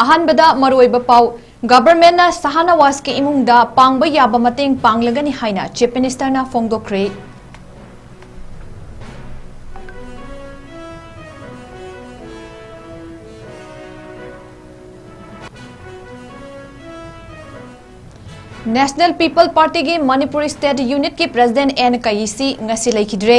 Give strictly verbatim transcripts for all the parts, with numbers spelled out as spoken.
ꯑꯍꯥꯟꯕꯗ ꯃꯔꯨꯑꯣꯏꯕ ꯄꯥꯎ꯫ ꯒꯚꯔꯟꯃꯦꯟꯠꯅ ꯁꯍꯥꯅꯋꯥꯖꯀꯤ ꯏꯃꯨꯡꯗ ꯄꯥꯡꯕ ꯌꯥꯕ ꯃꯇꯦꯡ ꯄꯥꯡꯂꯒꯅꯤ ꯍꯥꯏꯅ ꯆꯤꯐ ꯃꯤꯅꯤꯁꯇꯔꯅ ꯐꯣꯡꯗꯣꯛꯈ꯭ꯔꯦ꯫ ꯅꯦꯁꯅꯦꯜ ꯄꯤꯄꯜ ꯄꯥꯔꯇꯤꯒꯤ ꯃꯅꯤꯄꯨꯔ ꯁ꯭ꯇꯦꯠ ꯌꯨꯅꯤꯠꯀꯤ ꯄ꯭ꯔꯦꯁꯤꯗꯦꯟꯠ ꯑꯦꯟ ꯀꯩꯁꯤ ꯉꯁꯤ ꯂꯩꯈꯤꯗ꯭ꯔꯦ꯫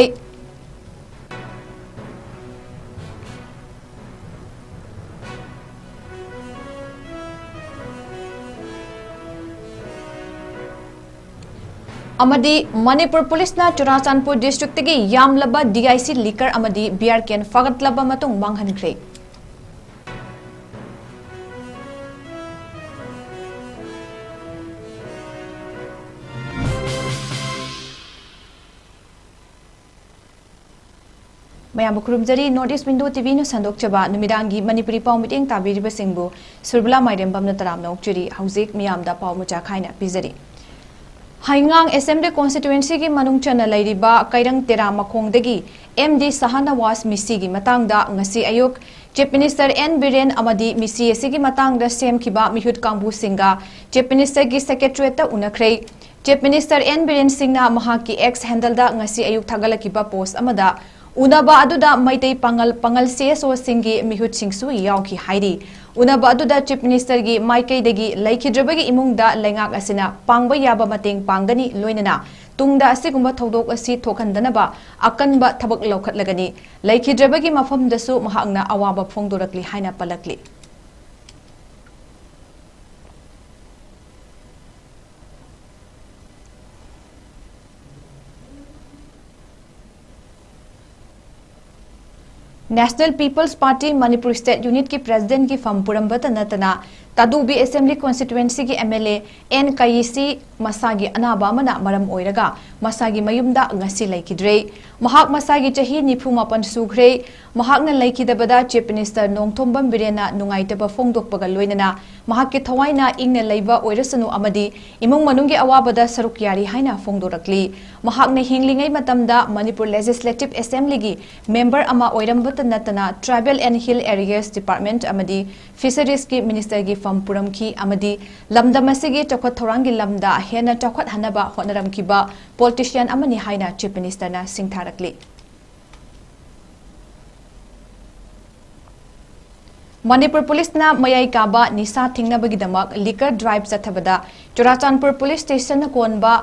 ꯑꯃꯗꯤ ꯃꯅꯤꯄꯨꯔ ꯄꯨꯂꯤꯁꯅ ꯆꯨꯔꯥꯆꯥꯟꯄꯨꯔ ꯗꯤꯁꯇ꯭ꯔꯤꯛꯇꯒꯤ ꯌꯥꯝꯂꯕ ꯗꯤ ꯑꯥꯏ ꯁꯤ ꯂꯤꯀꯔ ꯑꯃꯗꯤ ꯕꯤꯌꯔ ꯀꯦꯟ ꯐꯥꯒꯠꯂꯕ ꯃꯇꯨꯡ ꯃꯥꯡꯍꯟꯈ꯭ꯔꯦ꯫ ꯃꯌꯥꯝꯕꯨ ꯈꯨꯔꯨꯝꯖꯔꯤ꯫ North East Window ꯇꯤ ꯚꯤꯅ ꯁꯟꯗꯣꯛꯆꯕ ꯅꯨꯃꯤꯗꯥꯡꯒꯤ ꯃꯅꯤꯄꯨꯔꯤ ꯄꯥꯎ ꯃꯤꯠꯌꯦꯡ ꯇꯥꯕꯤꯔꯤꯕꯁꯤꯡꯕꯨ ꯁꯨꯔꯕꯂꯥ ꯃꯥꯏꯔꯦꯝꯕꯝꯅ ꯇꯔꯥꯝꯅ ꯑꯣꯛꯆꯔꯤ꯫ ꯍꯧꯖꯤꯛ ꯃꯤꯌꯥꯝꯗ ꯄꯥꯎ ꯃꯆꯥ ꯈꯥꯏꯅ ꯄꯤꯖꯔꯤ꯫ ꯍꯩꯉꯥꯡ ꯑꯦꯁꯦꯝꯕ꯭ꯂꯤ ꯀꯣꯟꯁꯇꯤꯇ꯭ꯋꯦꯟꯁꯤꯒꯤ ꯃꯅꯨꯡ ꯆꯟꯅ ꯂꯩꯔꯤꯕ ꯀꯩꯔꯪ ꯇꯦꯔꯥ ꯃꯈꯣꯡꯗꯒꯤ ꯑꯦꯝ ꯗꯤ ꯁꯍꯥꯅꯋꯥꯖ ꯃꯤꯁꯤꯒꯤ ꯃꯇꯥꯡꯗ ꯉꯁꯤ ꯑꯌꯨꯛ ꯆꯤꯐ ꯃꯤꯅꯤꯁꯇꯔ ꯑꯦꯟ ꯕꯤꯔꯦꯟ ꯑꯃꯗꯤ ꯃꯤꯁꯤ ꯑꯁꯤꯒꯤ ꯃꯇꯥꯡꯗ ꯁꯦꯝꯈꯤꯕ ꯃꯤꯍꯨꯠ ꯀꯥꯡꯕꯨꯁꯤꯡꯒ ꯆꯤꯐ ꯃꯤꯅꯤꯁꯇꯔꯒꯤ ꯁꯦꯀ꯭ꯔꯦꯇꯔꯤꯌꯦꯠꯇ ꯎꯅꯈ꯭ꯔꯦ꯫ ꯆꯤꯐ ꯃꯤꯅꯤꯁꯇꯔ ꯑꯦꯟ ꯕꯤꯔꯦꯟ ꯁꯤꯡꯅ ꯃꯍꯥꯛꯀꯤ ꯑꯦꯛꯁ ꯍꯦꯟꯗꯜꯗ ꯉꯁꯤ ꯑꯌꯨꯛ ꯊꯥꯒꯠꯂꯛꯈꯤꯕ ꯄꯣꯁ ꯑꯃꯗ ꯎꯅꯕ ꯑꯗꯨꯗ ꯃꯩꯇꯩ ꯄꯥꯉꯜ, ꯄꯥꯉꯜ ꯁꯤ ꯑꯦꯁ ꯑꯣꯁꯤꯡꯒꯤ ꯃꯤꯍꯨꯠꯁꯤꯡꯁꯨ ꯌꯥꯎꯈꯤ ꯍꯥꯏꯔꯤ꯫ ꯎꯅꯕ ꯑꯗꯨꯗ ꯆꯤꯐ ꯃꯤꯅꯤꯁꯇꯔꯒꯤ ꯃꯥꯏꯀꯩꯗꯒꯤ ꯂꯩꯈꯤꯗ꯭ꯔꯕꯒꯤ ꯏꯃꯨꯡꯗ ꯂꯩꯉꯥꯛ ꯑꯁꯤꯅ ꯄꯥꯡꯕ ꯌꯥꯕ ꯃꯇꯦꯡ ꯄꯥꯡꯒꯅꯤ, ꯂꯣꯏꯅꯅ ꯇꯨꯡꯗ ꯑꯁꯤꯒꯨꯝꯕ ꯊꯧꯗꯣꯛ ꯑꯁꯤ ꯊꯣꯛꯍꯟꯗꯅꯕ ꯑꯀꯟꯕ ꯊꯕꯛ ꯂꯧꯈꯠꯂꯒꯅꯤ꯫ ꯂꯩꯈꯤꯗ꯭ꯔꯕꯒꯤ ꯃꯐꯝꯗꯁꯨ ꯃꯍꯥꯛꯅ ꯑꯋꯥꯕ ꯐꯣꯡꯗꯣꯔꯛꯂꯤ ꯍꯥꯏꯅ ꯄꯜꯂꯛꯂꯤ꯫ National peoples party Manipur state ꯌꯨꯅꯤꯠꯀꯤ ꯄ꯭ꯔꯦꯁꯤꯗꯦꯟꯠꯀꯤ ꯐꯝ ꯄꯨꯔꯝꯕꯇ ꯅꯠꯇꯅ ꯇꯥꯗꯨꯕꯤ ꯑꯦꯁꯦꯝꯕ꯭ꯂꯤ ꯀꯣꯟꯁꯇꯤꯇ꯭ꯋꯦꯟꯁꯤꯒꯤ M L A N Kayisii ꯃꯁꯥꯒꯤ ꯑꯅꯥꯕ ꯑꯃꯅ ꯃꯔꯝ ꯑꯣꯏꯔꯒ ꯃꯁꯥꯒꯤ ꯃꯌꯨꯝꯗ ꯉꯁꯤ ꯂꯩꯈꯤꯗ꯭ꯔꯦ꯫ ꯃꯍꯥꯛ ꯃꯁꯥꯒꯤ ꯆꯍꯤ ꯅꯤꯐꯨ ꯃꯥꯄꯟ ꯁꯨꯈ꯭ꯔꯦ꯫ ꯃꯍꯥꯛꯅ ꯂꯩꯈꯤꯗꯕꯗ ꯆꯤꯐ ꯃꯤꯅꯤꯁꯇꯔ ꯅꯣꯡꯊꯣꯝꯕꯝ ꯕꯤꯔꯦꯟꯅ ꯅꯨꯡꯉꯥꯏꯇꯕ ꯐꯣꯡꯗꯣꯛꯄꯒ ꯂꯣꯏꯅꯅ ꯃꯍꯥꯛꯀꯤ ꯊꯋꯥꯏꯅ ꯏꯪꯅ ꯂꯩꯕ ꯑꯣꯏꯔꯁꯅꯨ ꯑꯃꯗꯤ ꯏꯃꯨꯡ ꯃꯅꯨꯡꯒꯤ ꯑꯋꯥꯕꯗ ꯁꯔꯨꯛ ꯌꯥꯔꯤ ꯍꯥꯏꯅ ꯐꯣꯡꯗꯣꯔꯛꯂꯤ꯫ ꯃꯍꯥꯛꯅ ꯍꯤꯡꯂꯤꯉꯩ ꯃꯇꯝꯗ ꯃꯅꯤꯄꯨꯔ ꯂꯦꯖꯤꯁꯂꯦꯇꯤꯚ ꯑꯦꯁꯦꯝꯕ꯭ꯂꯤꯒꯤ ꯃꯦꯝꯕꯔ ꯑꯃ ꯑꯣꯏꯔꯝꯕꯇ ꯅꯠꯇꯅ tribal and hill areas department ꯑꯃꯗꯤ ꯐꯤꯁꯔꯤꯖꯀꯤ ꯃꯤꯅꯤꯁꯇꯔꯒꯤ ꯐꯝ ꯄꯨꯔꯝꯈꯤ ꯑꯃꯗꯤ ꯂꯝꯗꯝ ꯑꯁꯤꯒꯤ ꯆꯥꯎꯈꯠ ꯊꯧꯔꯥꯡꯒꯤ ꯂꯝꯗ ꯍꯦꯟꯅ ꯆꯥꯎꯈꯠꯍꯟꯅꯕ ꯍꯣꯠꯅꯔꯝꯈꯤꯕ ꯄꯣꯂꯤꯇꯤꯁꯤꯌꯥꯟ ꯑꯃꯅꯤ ꯍꯥꯏꯅ ꯆꯤꯐ ꯃꯤꯅꯤꯁꯇꯔꯅ ꯁꯤꯡꯊꯥꯔꯛꯂꯤ꯫ ꯃꯅꯤꯄꯨꯔ ꯄꯨꯂꯤꯁꯅ ꯃꯌꯥꯏ ꯀꯥꯕ ꯅꯤꯁꯥ ꯊꯤꯡꯅꯕꯒꯤꯗꯃꯛ ꯂꯤꯀꯔ ꯗ꯭ꯔꯥꯏꯚ ꯆꯠꯊꯕꯗ ꯆꯨꯔꯥꯆꯥꯟꯄꯨꯔ ꯄꯨꯂꯤꯁ ꯁ꯭ꯇꯦꯁꯟꯅ ꯀꯣꯟꯕ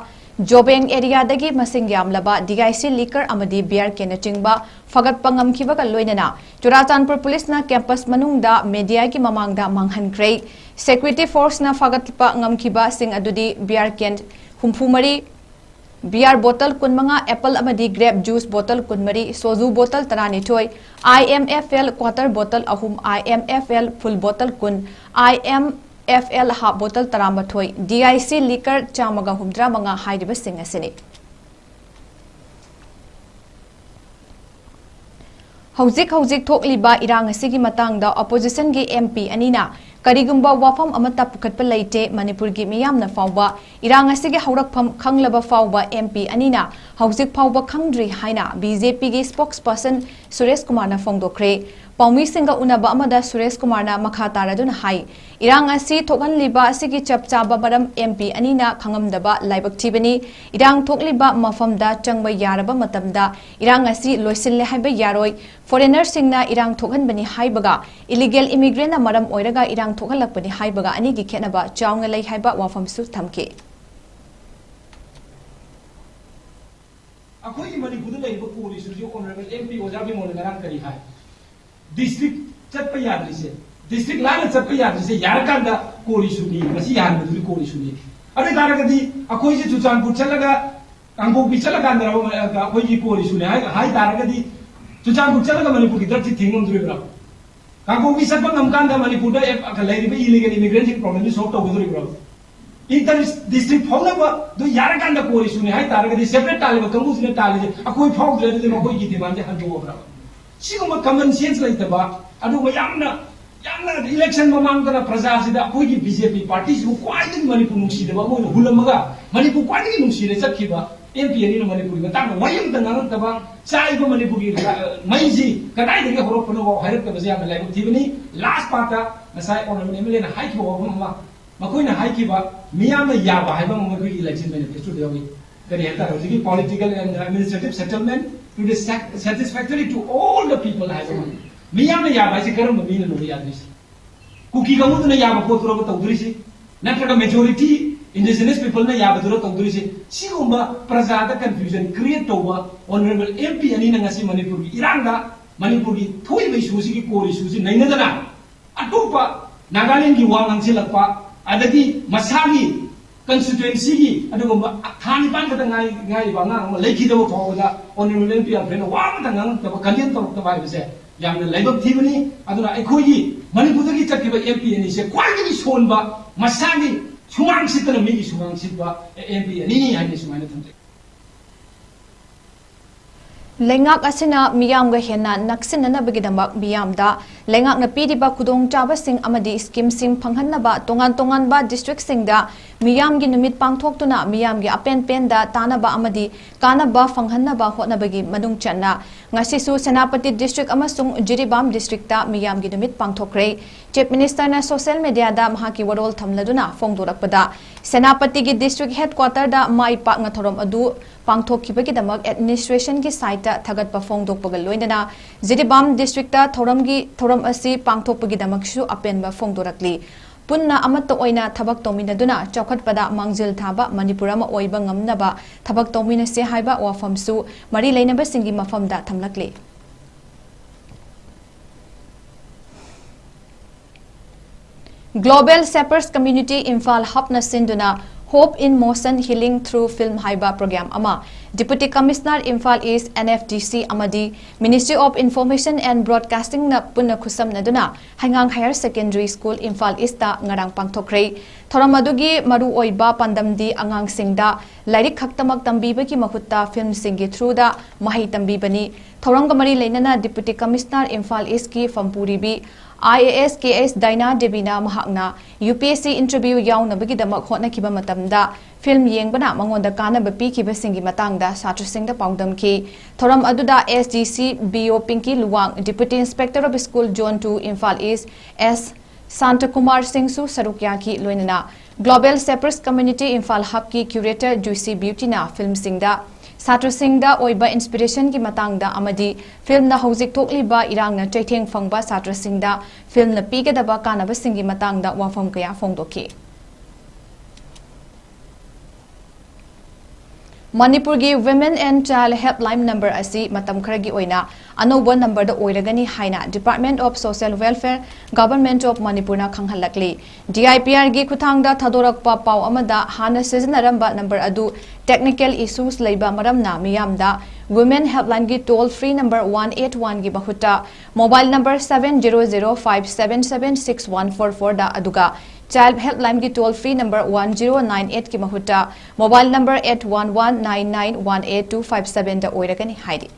ꯖꯣꯕꯦꯡ ꯑꯦꯔꯤꯌꯥꯗꯒꯤ ꯃꯁꯤꯡ ꯌꯥꯝꯂꯕ ꯗꯤ ꯑꯥꯏ ꯁꯤ ꯂꯤꯀꯔ ꯑꯃꯗꯤ ꯕꯤꯌꯔ ꯀꯦꯟꯅꯆꯤꯡꯕ ꯐꯒꯠꯄ ꯉꯝꯈꯤꯕꯒ ꯂꯣꯏꯅꯅ ꯆꯨꯔꯥꯆꯥꯟꯄꯨꯔ ꯄꯨꯂꯤꯁꯅ ꯀꯦꯝꯄꯁ ꯃꯅꯨꯡꯗ ꯃꯦꯗꯤꯌꯥꯒꯤ ꯃꯃꯥꯡꯗ ꯃꯥꯡꯍꯟꯈ꯭ꯔꯦ꯫ ꯁꯦꯀ꯭ꯌꯨꯔꯤꯇꯤ ꯐꯣꯔꯁꯅ ꯐꯒꯠꯄ ꯉꯝꯈꯤꯕꯁꯤꯡ ꯑꯗꯨꯗꯤ ꯕꯤꯌꯔ ꯀꯦꯟ ꯍꯨꯝꯐꯨ ꯃꯔꯤ, ꯕꯤꯌꯥꯔ ꯕꯣꯇꯜ ꯀꯨꯟꯃꯉꯥ, ꯑꯦꯄꯜ ꯑꯃꯗꯤ ꯒ꯭ꯔꯦꯞ ꯖꯨꯁ ꯕꯣꯇꯜ ꯀꯨꯟꯃꯔꯤ, ꯁꯣꯖꯨ ꯕꯣꯇꯜ ꯇꯔꯥꯅꯤꯊꯣꯏ, ꯑꯥꯏ ꯑꯦꯝ ꯑꯦꯐ ꯑꯦꯜ ꯀ꯭ꯋꯥꯇꯔ ꯕꯣꯇꯜ ꯑꯍꯨꯝ, ꯑꯥꯏ ꯑꯦꯝ ꯑꯦꯐ ꯑꯦꯜ ꯐꯨꯜ ꯕꯣꯇꯜ ꯀꯨꯟ, ꯑꯥꯏ ꯑꯦꯝ ꯑꯦꯐ ꯑꯦꯜ ꯍꯥꯐ ꯕꯣꯇꯜ ꯇꯔꯥꯃꯥꯊꯣꯏ, ꯗꯤ ꯑꯥꯏ ꯁꯤ ꯂꯤꯀꯔ ꯆꯥꯝꯃꯒ ꯍꯨꯝꯗ꯭ꯔꯥ ꯃꯉꯥ ꯍꯥꯏꯔꯤꯕꯁꯤꯡ ꯑꯁꯤꯅꯤ꯫ ꯍꯧꯖꯤꯛ ꯍꯧꯖꯤꯛ ꯊꯣꯛꯂꯤꯕ ꯏꯔꯥꯡ ꯑꯁꯤꯒꯤ ꯃꯇꯥꯡꯗ ꯑꯣꯄꯣꯖꯤꯁꯟꯒꯤ ꯑꯦꯝ ꯄꯤ ꯑꯅꯤꯅ ꯀꯔꯤꯒꯨꯝꯕ ꯋꯥꯐꯝ ꯑꯃꯠꯇ ꯄꯨꯈꯠꯄ ꯂꯩꯇꯦ꯫ ꯃꯅꯤꯄꯨꯔꯒꯤ ꯃꯤꯌꯥꯝꯅ ꯐꯥꯎꯕ ꯏꯔꯥꯡ ꯑꯁꯤꯒꯤ ꯍꯧꯔꯛꯐꯝ ꯈꯪꯂꯕ ꯐꯥꯎꯕ ꯑꯦꯝ ꯄꯤ ꯑꯅꯤꯅ ꯍꯧꯖꯤꯛ ꯐꯥꯎꯕ ꯈꯪꯗ꯭ꯔꯤ ꯍꯥꯏꯅ ꯕꯤ ꯖꯦ ꯄꯤꯒꯤ ꯁ꯭ꯄꯣꯛꯁ ꯄꯔꯁꯟ ꯁꯨꯔꯦꯁ ꯀꯨꯃꯥꯔꯅ ꯐꯣꯡꯗꯣꯛꯈ꯭ꯔꯦ꯫ ꯄꯥꯎꯃꯤꯁꯤꯡꯒ ꯎꯅꯕ ꯑꯃꯗ ꯁꯨꯔꯦꯁ ꯀꯨꯃꯥꯔꯅ ꯃꯈꯥ ꯇꯥꯔꯗꯨꯅ ꯍꯥꯏ, ꯏꯔꯥꯡ ꯑꯁꯤ ꯊꯣꯛꯍꯜꯂꯤꯕ ꯑꯁꯤꯒꯤ ꯆꯞ ꯆꯥꯕ ꯃꯔꯝ ꯑꯦꯝ ꯄꯤ ꯑꯅꯤꯅ ꯈꯪꯉꯝꯗꯕ ꯂꯥꯏꯕꯛ ꯊꯤꯕꯅꯤ꯫ ꯏꯔꯥꯡ ꯊꯣꯛꯂꯤꯕ ꯃꯐꯝꯗ ꯆꯪꯕ ꯌꯥꯔꯕ ꯃꯇꯝꯗ ꯏꯔꯥꯡ ꯑꯁꯤ ꯂꯣꯏꯁꯤꯜꯂꯦ ꯍꯥꯏꯕ ꯌꯥꯔꯣꯏ꯫ ꯐꯣꯔꯦꯅꯔꯁꯤꯡꯅ ꯏꯔꯥꯡ ꯊꯣꯛꯍꯟꯕꯅꯤ ꯍꯥꯏꯕꯒ ꯏꯂꯤꯒꯦꯜ ꯏꯃꯤꯒ꯭ꯔꯦꯟꯅ ꯃꯔꯝ ꯑꯣꯏꯔꯒ ꯏꯔꯥꯡ ꯊꯣꯛꯍꯜꯂꯛꯄꯅꯤ ꯍꯥꯏꯕꯒ ꯑꯅꯤꯒꯤ ꯈꯦꯠꯅꯕ ꯆꯥꯎꯅ ꯂꯩ ꯍꯥꯏꯕ ꯋꯥꯐꯝꯁꯨ ꯊꯝꯈꯤ꯫ ꯑꯩꯈꯣꯏꯒꯤ ꯃꯅꯤꯄꯨꯔꯗ ꯂꯩꯔꯤꯕ ꯀꯣꯜ ꯏꯁꯨꯁꯤ ꯑꯣꯅꯔꯦꯕꯜ ꯑꯦꯝ ꯄꯤ ꯑꯣꯖꯥ ꯕꯤꯃꯣꯜꯅ ꯉꯔꯥꯡ ꯀꯔꯤ ꯍꯥꯏ? ꯗꯤꯁꯇ꯭ꯔꯤꯛ ꯆꯠꯄ ꯌꯥꯗ꯭ꯔꯤꯁꯦ, ꯗꯤꯁꯇ꯭ꯔꯤꯛ ꯂꯥꯟꯅ ꯆꯠꯄ ꯌꯥꯗ꯭ꯔꯤꯁꯦ ꯌꯥꯔꯀꯥꯟꯗ ꯀꯣꯜ ꯏꯁꯨꯅꯤ, ꯃꯁꯤ ꯌꯥꯍꯟꯕꯗꯨꯗꯤ ꯀꯣꯜ ꯏꯁꯨꯅꯤ꯫ ꯑꯗꯨ ꯑꯣꯏ ꯇꯥꯔꯒꯗꯤ ꯑꯩꯈꯣꯏꯁꯦ ꯆꯨꯔꯆꯥꯟꯄꯨꯔ ꯆꯠꯂꯒ, ꯀꯥꯡꯄꯣꯛꯄꯤ ꯆꯠꯂꯀꯥꯟꯗ ꯑꯩꯈꯣꯏꯒꯤ ꯀꯣꯜ ꯏꯁꯨꯅꯤ ꯍꯥꯏ, ꯍꯥꯏ ꯇꯥꯔꯒꯗꯤ ꯆꯨꯔꯆꯥꯟꯄꯨꯔ ꯆꯠꯂꯒ ꯃꯅꯤꯄꯨꯔꯒꯤ ꯗ꯭ꯔꯒꯁꯤ ꯊꯤꯡ ꯉꯝꯗꯣꯔꯤꯕ꯭ꯔꯥ? ꯀꯥꯡꯄꯣꯛꯄꯤ ꯆꯠꯄ ꯉꯝꯀꯥꯟꯗ ꯃꯅꯤꯄꯨꯔꯗ ꯑꯦꯞ-, ꯂꯩꯔꯤꯕ ꯏꯂꯤꯒꯦꯜ ꯏꯃꯤꯒ꯭ꯔꯦꯟꯁꯤꯡ ꯄ꯭ꯔꯣꯕ꯭ꯂꯦꯝꯁꯤ ꯁꯣꯜꯕ ꯇꯧꯒꯗꯧꯔꯤꯕ꯭ꯔꯣ? ꯏꯟꯇꯔ ꯗꯤꯁꯇ꯭ꯔꯤꯛ ꯐꯥꯎꯅꯕꯗꯨ ꯌꯥꯔꯀꯥꯟꯗ ꯀꯣꯔ ꯏꯁꯨꯅꯤ ꯍꯥꯏ ꯇꯥꯔꯒꯗꯤ, ꯁꯦꯄꯔꯦꯠ ꯇꯥꯜꯂꯤꯕ ꯀꯥꯡꯕꯨꯁꯤꯅ ꯇꯥꯜꯂꯤꯁꯦ ꯑꯩꯈꯣꯏ ꯐꯥꯎꯗ꯭ꯔꯦ, ꯑꯗꯨꯗꯤ ꯃꯈꯣꯏꯒꯤ ꯗꯤꯃꯥꯟꯁꯦ ꯍꯟꯗꯣꯛꯑꯕ꯭ꯔꯕ? ꯁꯤꯒꯨꯝꯕ ꯀꯃꯟ ꯁꯦꯟꯁ ꯂꯩꯇꯕ, ꯑꯗꯨꯒ ꯌꯥꯝꯅ, ꯌꯥꯝꯅ ꯏꯂꯦꯛꯁꯟ ꯃꯃꯥꯡꯗꯅ ꯄ꯭ꯔꯖꯥꯁꯤꯗ ꯑꯩꯈꯣꯏꯒꯤ ꯕꯤ ꯖꯦ ꯄꯤ ꯄꯥꯔꯇꯤꯁꯤꯕꯨ ꯈ꯭ꯋꯥꯏꯗꯒꯤ ꯃꯅꯤꯄꯨꯔ ꯅꯨꯡꯁꯤꯗꯕ ꯑꯃ ꯑꯣꯏꯅ ꯍꯨꯜꯂꯝꯃꯒ, ꯃꯅꯤꯄꯨꯔ ꯈ꯭ꯋꯥꯏꯗꯒꯤ ꯅꯨꯡꯁꯤꯔꯦ ꯆꯠꯈꯤꯕ ꯑꯦꯝ ꯄꯤ ꯑꯅꯤꯅ ꯃꯅꯤꯄꯨꯔꯒꯤ ꯃꯇꯥꯡꯗ ꯋꯥꯍꯩ ꯑꯃꯇ ꯉꯥꯡꯉꯛꯇꯕ, ꯆꯥꯛꯏꯕ ꯃꯅꯤꯄꯨꯔꯒꯤ, ꯑ, ꯃꯩꯁꯤ ꯀꯗꯥꯏꯗꯒꯤ ꯍꯧꯔꯛꯄꯅꯣ ꯍꯥꯏꯔꯛꯇꯕꯁꯦ ꯌꯥꯝꯅ ꯂꯥꯏꯕꯛ ꯊꯤꯕꯅꯤ꯫ ꯂꯥꯁ ꯄꯥꯔꯠꯇ ꯉꯁꯥꯏ ꯑꯣꯅꯔꯦꯕꯜ ꯑꯦꯝ ꯑꯦꯜ ꯑꯦꯅ ꯍꯥꯏꯈꯤꯕ ꯋꯥꯐꯝ ꯑꯃ, ꯃꯈꯣꯏꯅ ꯍꯥꯏꯈꯤꯕ ꯃꯤꯌꯥꯝꯅ ꯌꯥꯕ ꯍꯥꯏꯕ ꯑꯃ ꯃꯈꯣꯏꯒꯤ ꯏꯂꯦꯛꯁꯟ ꯃꯦꯅꯤꯐꯦꯁꯇꯣꯗ ꯌꯥꯎꯏ꯫ ꯀꯔꯤ ꯍꯥꯏꯇꯥꯔꯦ, ꯍꯧꯖꯤꯛꯀꯤ political and administrative settlement to the sat-, satisfactory to all the people ꯍꯥꯏꯕ ꯑꯃ꯫ ꯃꯤꯌꯥꯝꯅ ꯌꯥꯕ ꯍꯥꯏꯁꯦ ꯀꯔꯝꯕ ꯃꯤꯅꯅꯣꯕ ꯌꯥꯗꯣꯏꯁꯦ? ꯀꯨꯀꯤ ꯀꯥꯡꯕꯨꯗꯨꯅ ꯌꯥꯕ ꯄꯣꯠꯇꯨꯔꯕ ꯇꯧꯗꯣꯔꯤꯁꯤ? ꯅꯠꯇ꯭ꯔꯒ majority indigenous people ꯅ ꯌꯥꯕꯗꯨꯔ ꯇꯧꯗꯣꯔꯤꯁꯤ? ꯁꯤꯒꯨꯝꯕ ꯄ꯭ꯔꯖꯥꯗ confusion create ꯇꯧꯕ ꯑꯣꯅꯔꯦꯕꯜ ꯑꯦꯝ ꯄꯤ ꯑꯅꯤꯅ ꯉꯁꯤ ꯃꯅꯤꯄꯨꯔꯒꯤ ꯏꯔꯥꯡꯗ, ꯃꯅꯤꯄꯨꯔꯒꯤ ꯊꯣꯛꯏꯕ ꯏꯁꯨꯁꯤꯒꯤ ꯀꯣꯔ ꯏꯁꯨꯁꯤ ꯅꯩꯅꯗꯅ ꯑꯇꯣꯞꯄ ꯅꯥꯒꯥꯂꯦꯟꯒꯤ ꯋꯥ ꯉꯥꯡꯁꯤꯜꯂꯛꯄ, ꯑꯗꯒꯤ ꯃꯁꯥꯒꯤ ꯀꯟꯁꯇꯤꯇ꯭ꯋꯦꯟꯁꯤꯒꯤ ꯑꯗꯨꯒꯨꯝꯕ ꯊꯥ ꯅꯤꯄꯥꯟ ꯈꯛꯇ ꯉꯥꯏ-, ꯉꯥꯏꯔꯤꯕ ꯑꯉꯥꯡ ꯑꯃ ꯂꯩꯈꯤꯗꯕ ꯐꯥꯎꯕꯗ ꯑꯣꯅꯔꯦꯕꯜ ꯑꯦꯝ ꯄꯤ ꯑꯜꯐ꯭ꯔꯦꯗꯅ ꯋꯥ ꯑꯃꯇ ꯉꯥꯡꯉꯛꯇꯕ, ꯀꯟꯗꯦꯝ ꯇꯧꯔꯛꯇꯕ ꯍꯥꯏꯕꯁꯦ ꯌꯥꯝꯅ ꯂꯥꯏꯕꯛ ꯊꯤꯕꯅꯤ꯫ ꯑꯗꯨꯅ ꯑꯩꯈꯣꯏꯒꯤ ꯃꯅꯤꯄꯨꯔꯗꯒꯤ ꯆꯠꯈꯤꯕ ꯑꯦꯝ ꯄꯤ ꯑꯅꯤꯁꯦ ꯈ꯭ꯋꯥꯏꯗꯒꯤ ꯁꯣꯟꯕ, ꯃꯁꯥꯒꯤ ꯁꯨꯃꯥꯡ ꯁꯤꯠꯇꯅ ꯃꯤꯒꯤ ꯁꯨꯃꯥꯡ ꯁꯤꯠꯄ ꯑꯦꯝ ꯄꯤ ꯑꯅꯤꯅꯤ ꯍꯥꯏꯅ ꯁꯨꯃꯥꯏꯅ ꯊꯝꯖꯩ꯫ ꯂꯩꯉꯥꯛ ꯑꯁꯤꯅ ꯃꯤꯌꯥꯝꯒ ꯍꯦꯟꯅ ꯅꯛꯁꯤꯟꯅꯅꯕꯒꯤꯗꯃꯛ ꯃꯤꯌꯥꯝꯗ ꯂꯩꯉꯥꯛꯅ ꯄꯤꯔꯤꯕ ꯈꯨꯗꯣꯡꯆꯥꯕꯁꯤꯡ ꯑꯃꯗꯤ ꯁ꯭ꯀꯤꯝꯁꯤꯡ ꯐꯪꯍꯟꯅꯕ ꯇꯣꯉꯥꯟ ꯇꯣꯉꯥꯟꯕ ꯗꯤꯁꯇ꯭ꯔꯤꯛꯁꯤꯡꯗ ꯃꯤꯌꯥꯝꯒꯤ ꯅꯨꯃꯤꯠ ꯄꯥꯡꯊꯣꯛꯇꯨꯅ ꯃꯤꯌꯥꯝꯒꯤ ꯑꯄꯦꯟ ꯄꯦꯟꯗ ꯇꯥꯅꯕ ꯑꯃꯗꯤ ꯀꯥꯟꯅꯕ ꯐꯪꯍꯟꯅꯕ ꯍꯣꯠꯅꯕꯒꯤ ꯃꯅꯨꯡ ꯆꯟꯅ ꯉꯁꯤꯁꯨ ꯁꯦꯅꯥꯄꯇꯤ ꯗꯤꯁꯇ꯭ꯔꯤꯛ ꯑꯃꯁꯨꯡ ꯖꯤꯔꯤꯕꯥꯝ ꯗꯤꯁꯇ꯭ꯔꯤꯛꯇ ꯃꯤꯌꯥꯝꯒꯤ ꯅꯨꯃꯤꯠ ꯄꯥꯡꯊꯣꯛꯈ꯭ꯔꯦ꯫ ꯆꯤꯐ ꯃꯤꯅꯤꯁꯇꯔꯅ ꯁꯣꯁꯤꯌꯦꯜ ꯃꯤꯗꯤꯌꯥꯗ ꯃꯍꯥꯛꯀꯤ ꯋꯥꯔꯣꯜ ꯊꯝꯂꯗꯨꯅ ꯐꯣꯡꯗꯣꯔꯛꯄꯗ, ꯁꯦꯅꯥꯄꯇꯤꯒꯤ ꯗꯤꯁꯇ꯭ꯔꯤꯛ ꯍꯦꯗꯀ꯭ꯋꯥꯇꯔꯗ ꯃꯥꯏ ꯄꯥꯛꯅ ꯊꯧꯔꯝ ꯑꯗꯨ ꯄꯥꯡꯊꯣꯛꯈꯤꯕꯒꯤꯗꯃꯛ ꯑꯦꯗꯃꯤꯅꯤꯁꯇ꯭ꯔꯦꯁꯟꯒꯤ ꯁꯥꯏꯠꯇ ꯊꯥꯒꯠꯄ ꯐꯣꯡꯗꯣꯛꯄꯒ ꯂꯣꯏꯅꯅ ꯖꯤꯔꯤꯕꯥꯝ ꯗꯤꯁꯇ꯭ꯔꯤꯛꯇ ꯊꯧꯔꯝꯒꯤ, ꯊꯧꯔꯝ ꯑꯁꯤ ꯄꯥꯡꯊꯣꯛꯄꯒꯤꯗꯃꯛꯁꯨ ꯑꯄꯦꯟꯕ ꯐꯣꯡꯗꯣꯔꯛꯂꯤ꯫ ꯄꯨꯟꯅ ꯑꯃꯠꯇ ꯑꯣꯏꯅ ꯊꯕꯛ ꯇꯧꯃꯤꯟꯅꯗꯨꯅ ꯆꯥꯎꯈꯠꯄꯗ ꯃꯥꯡꯖꯤꯜ ꯊꯥꯕ ꯃꯅꯤꯄꯨꯔ ꯑꯃ ꯑꯣꯏꯕ ꯉꯝꯅꯕ ꯊꯕꯛ ꯇꯧꯃꯤꯟꯅꯁꯤ ꯍꯥꯏꯕ ꯋꯥꯐꯝꯁꯨ ꯃꯔꯤ ꯂꯩꯅꯕꯁꯤꯡꯒꯤ ꯃꯐꯝꯗ ꯊꯝꯂꯛꯂꯤ꯫ Global Shapers Community ꯏꯝꯐꯥꯜ ꯍꯕꯅ ꯁꯤꯟꯗꯨꯅ Hope in Motion, Healing Through Film ꯍꯥꯏꯕ program ꯑꯃ Deputy Commissioner, Imphal East, N F D C ꯑꯃꯗꯤ Ministry of Information and Broadcastingꯅ ꯄꯨꯟꯅ ꯈꯨꯠꯁꯝꯅꯗꯨꯅ ꯍꯩꯉꯥꯡ Higher Secondary School, Imphal Eastꯇ ꯉꯔꯥꯡ ꯄꯥꯡꯊꯣꯛꯈ꯭ꯔꯦ꯫ ꯊꯧꯔꯝ ꯑꯗꯨꯒꯤ ꯃꯔꯨꯑꯣꯏꯕ ꯄꯥꯟꯗꯝꯗꯤ ꯑꯉꯥꯡꯁꯤꯡꯗ ꯂꯥꯏꯔꯤꯛ ꯈꯛꯇꯃꯛ ꯇꯝꯕꯤꯕꯒꯤ ꯃꯍꯨꯠꯇ filmꯁꯤꯡꯒꯤ throughꯗ ꯃꯍꯩ ꯇꯝꯕꯤꯕꯅꯤ꯫ ꯊꯧꯔꯝꯒ ꯃꯔꯤ ꯂꯩꯅꯅ Deputy Commissioner, Imphal Eastꯀꯤ ꯐꯝꯄꯨꯔꯤꯕꯤ I A S K S Daina Deviꯅ ꯃꯍꯥꯛꯅ U P S C interview ꯌꯥꯎꯅꯕꯒꯤꯗꯃꯛ ꯍꯣꯠꯅꯈꯤꯕ ꯃꯇꯝꯗ film ꯌꯦꯡꯕꯅ ꯃꯉꯣꯟꯗ ꯀꯥꯟꯅꯕ ꯄꯤꯈꯤꯕꯁꯤꯡꯒꯤ ꯃꯇꯥꯡꯗ ꯁꯥꯇ꯭ꯔꯁꯤꯡꯗ ꯄꯥꯎꯗꯝꯈꯤ꯫ ꯊꯧꯔꯝ ꯑꯗꯨꯗ S D C B O Pinky Luwang, Deputy Inspector of School Zone two, Imphal East, S Santakumar Singhꯁꯨ ꯁꯔꯨꯛ ꯌꯥꯈꯤ꯫ ꯂꯣꯏꯅꯅ Global Shepherd's Community Imphal Hubꯀꯤ Curator Juicy Beautyꯅ filmꯁꯤꯡꯗ ꯁꯥꯇ꯭ꯔꯁꯤꯡꯗ ꯑꯣꯏꯕ inspirationꯒꯤ ꯃꯇꯥꯡꯗ ꯑꯃꯗꯤ filmꯅ ꯍꯧꯖꯤꯛ ꯊꯣꯛꯂꯤꯕ ꯏꯔꯥꯡꯅ ꯆꯩꯊꯦꯡ ꯐꯪꯕ ꯁꯥꯇ꯭ꯔꯁꯤꯡꯗ filmꯅ ꯄꯤꯒꯗꯕ ꯀꯥꯟꯅꯕꯁꯤꯡꯒꯤ ꯃꯇꯥꯡꯗ ꯋꯥꯐꯝ ꯀꯌꯥ ꯐꯣꯡꯗꯣꯛꯈꯤ꯫ ꯃꯅꯤꯄꯨꯔꯒꯤ Women and Child Helpline number ꯑꯁꯤ ꯃꯇꯝ ꯈꯔꯒꯤ ꯑꯣꯏꯅ ꯑꯅꯧꯕ numberꯗ ꯑꯣꯏꯔꯒꯅꯤ ꯍꯥꯏꯅ Department of Social Welfare, Government of Manipurꯅ ꯈꯪꯍꯜꯂꯛꯂꯤ꯫ D I P Rꯒꯤ ꯈꯨꯠꯊꯥꯡꯗ ꯊꯥꯗꯣꯔꯛꯄ ꯄꯥꯎ ꯑꯃꯗ ꯍꯥꯟꯅ ꯁꯤꯖꯤꯟꯅꯔꯝꯕ number ꯑꯗꯨ technical issues ꯂꯩꯕ ꯃꯔꯝꯅ ꯃꯤꯌꯥꯝꯗ Women Helplineꯒꯤ toll free number one eight oneꯒꯤ ꯃꯍꯨꯠꯇ mobile number seven zero zero five seven seven six one four fourꯗ ꯑꯗꯨꯒ Child Helplineꯒꯤ toll free number one zero nine eightꯀꯤ ꯃꯍꯨꯠꯇ mobile number eight one one nine nine one eight two five sevenꯗ ꯑꯣꯏꯔꯒꯅꯤ ꯍꯥꯏꯔꯤ꯫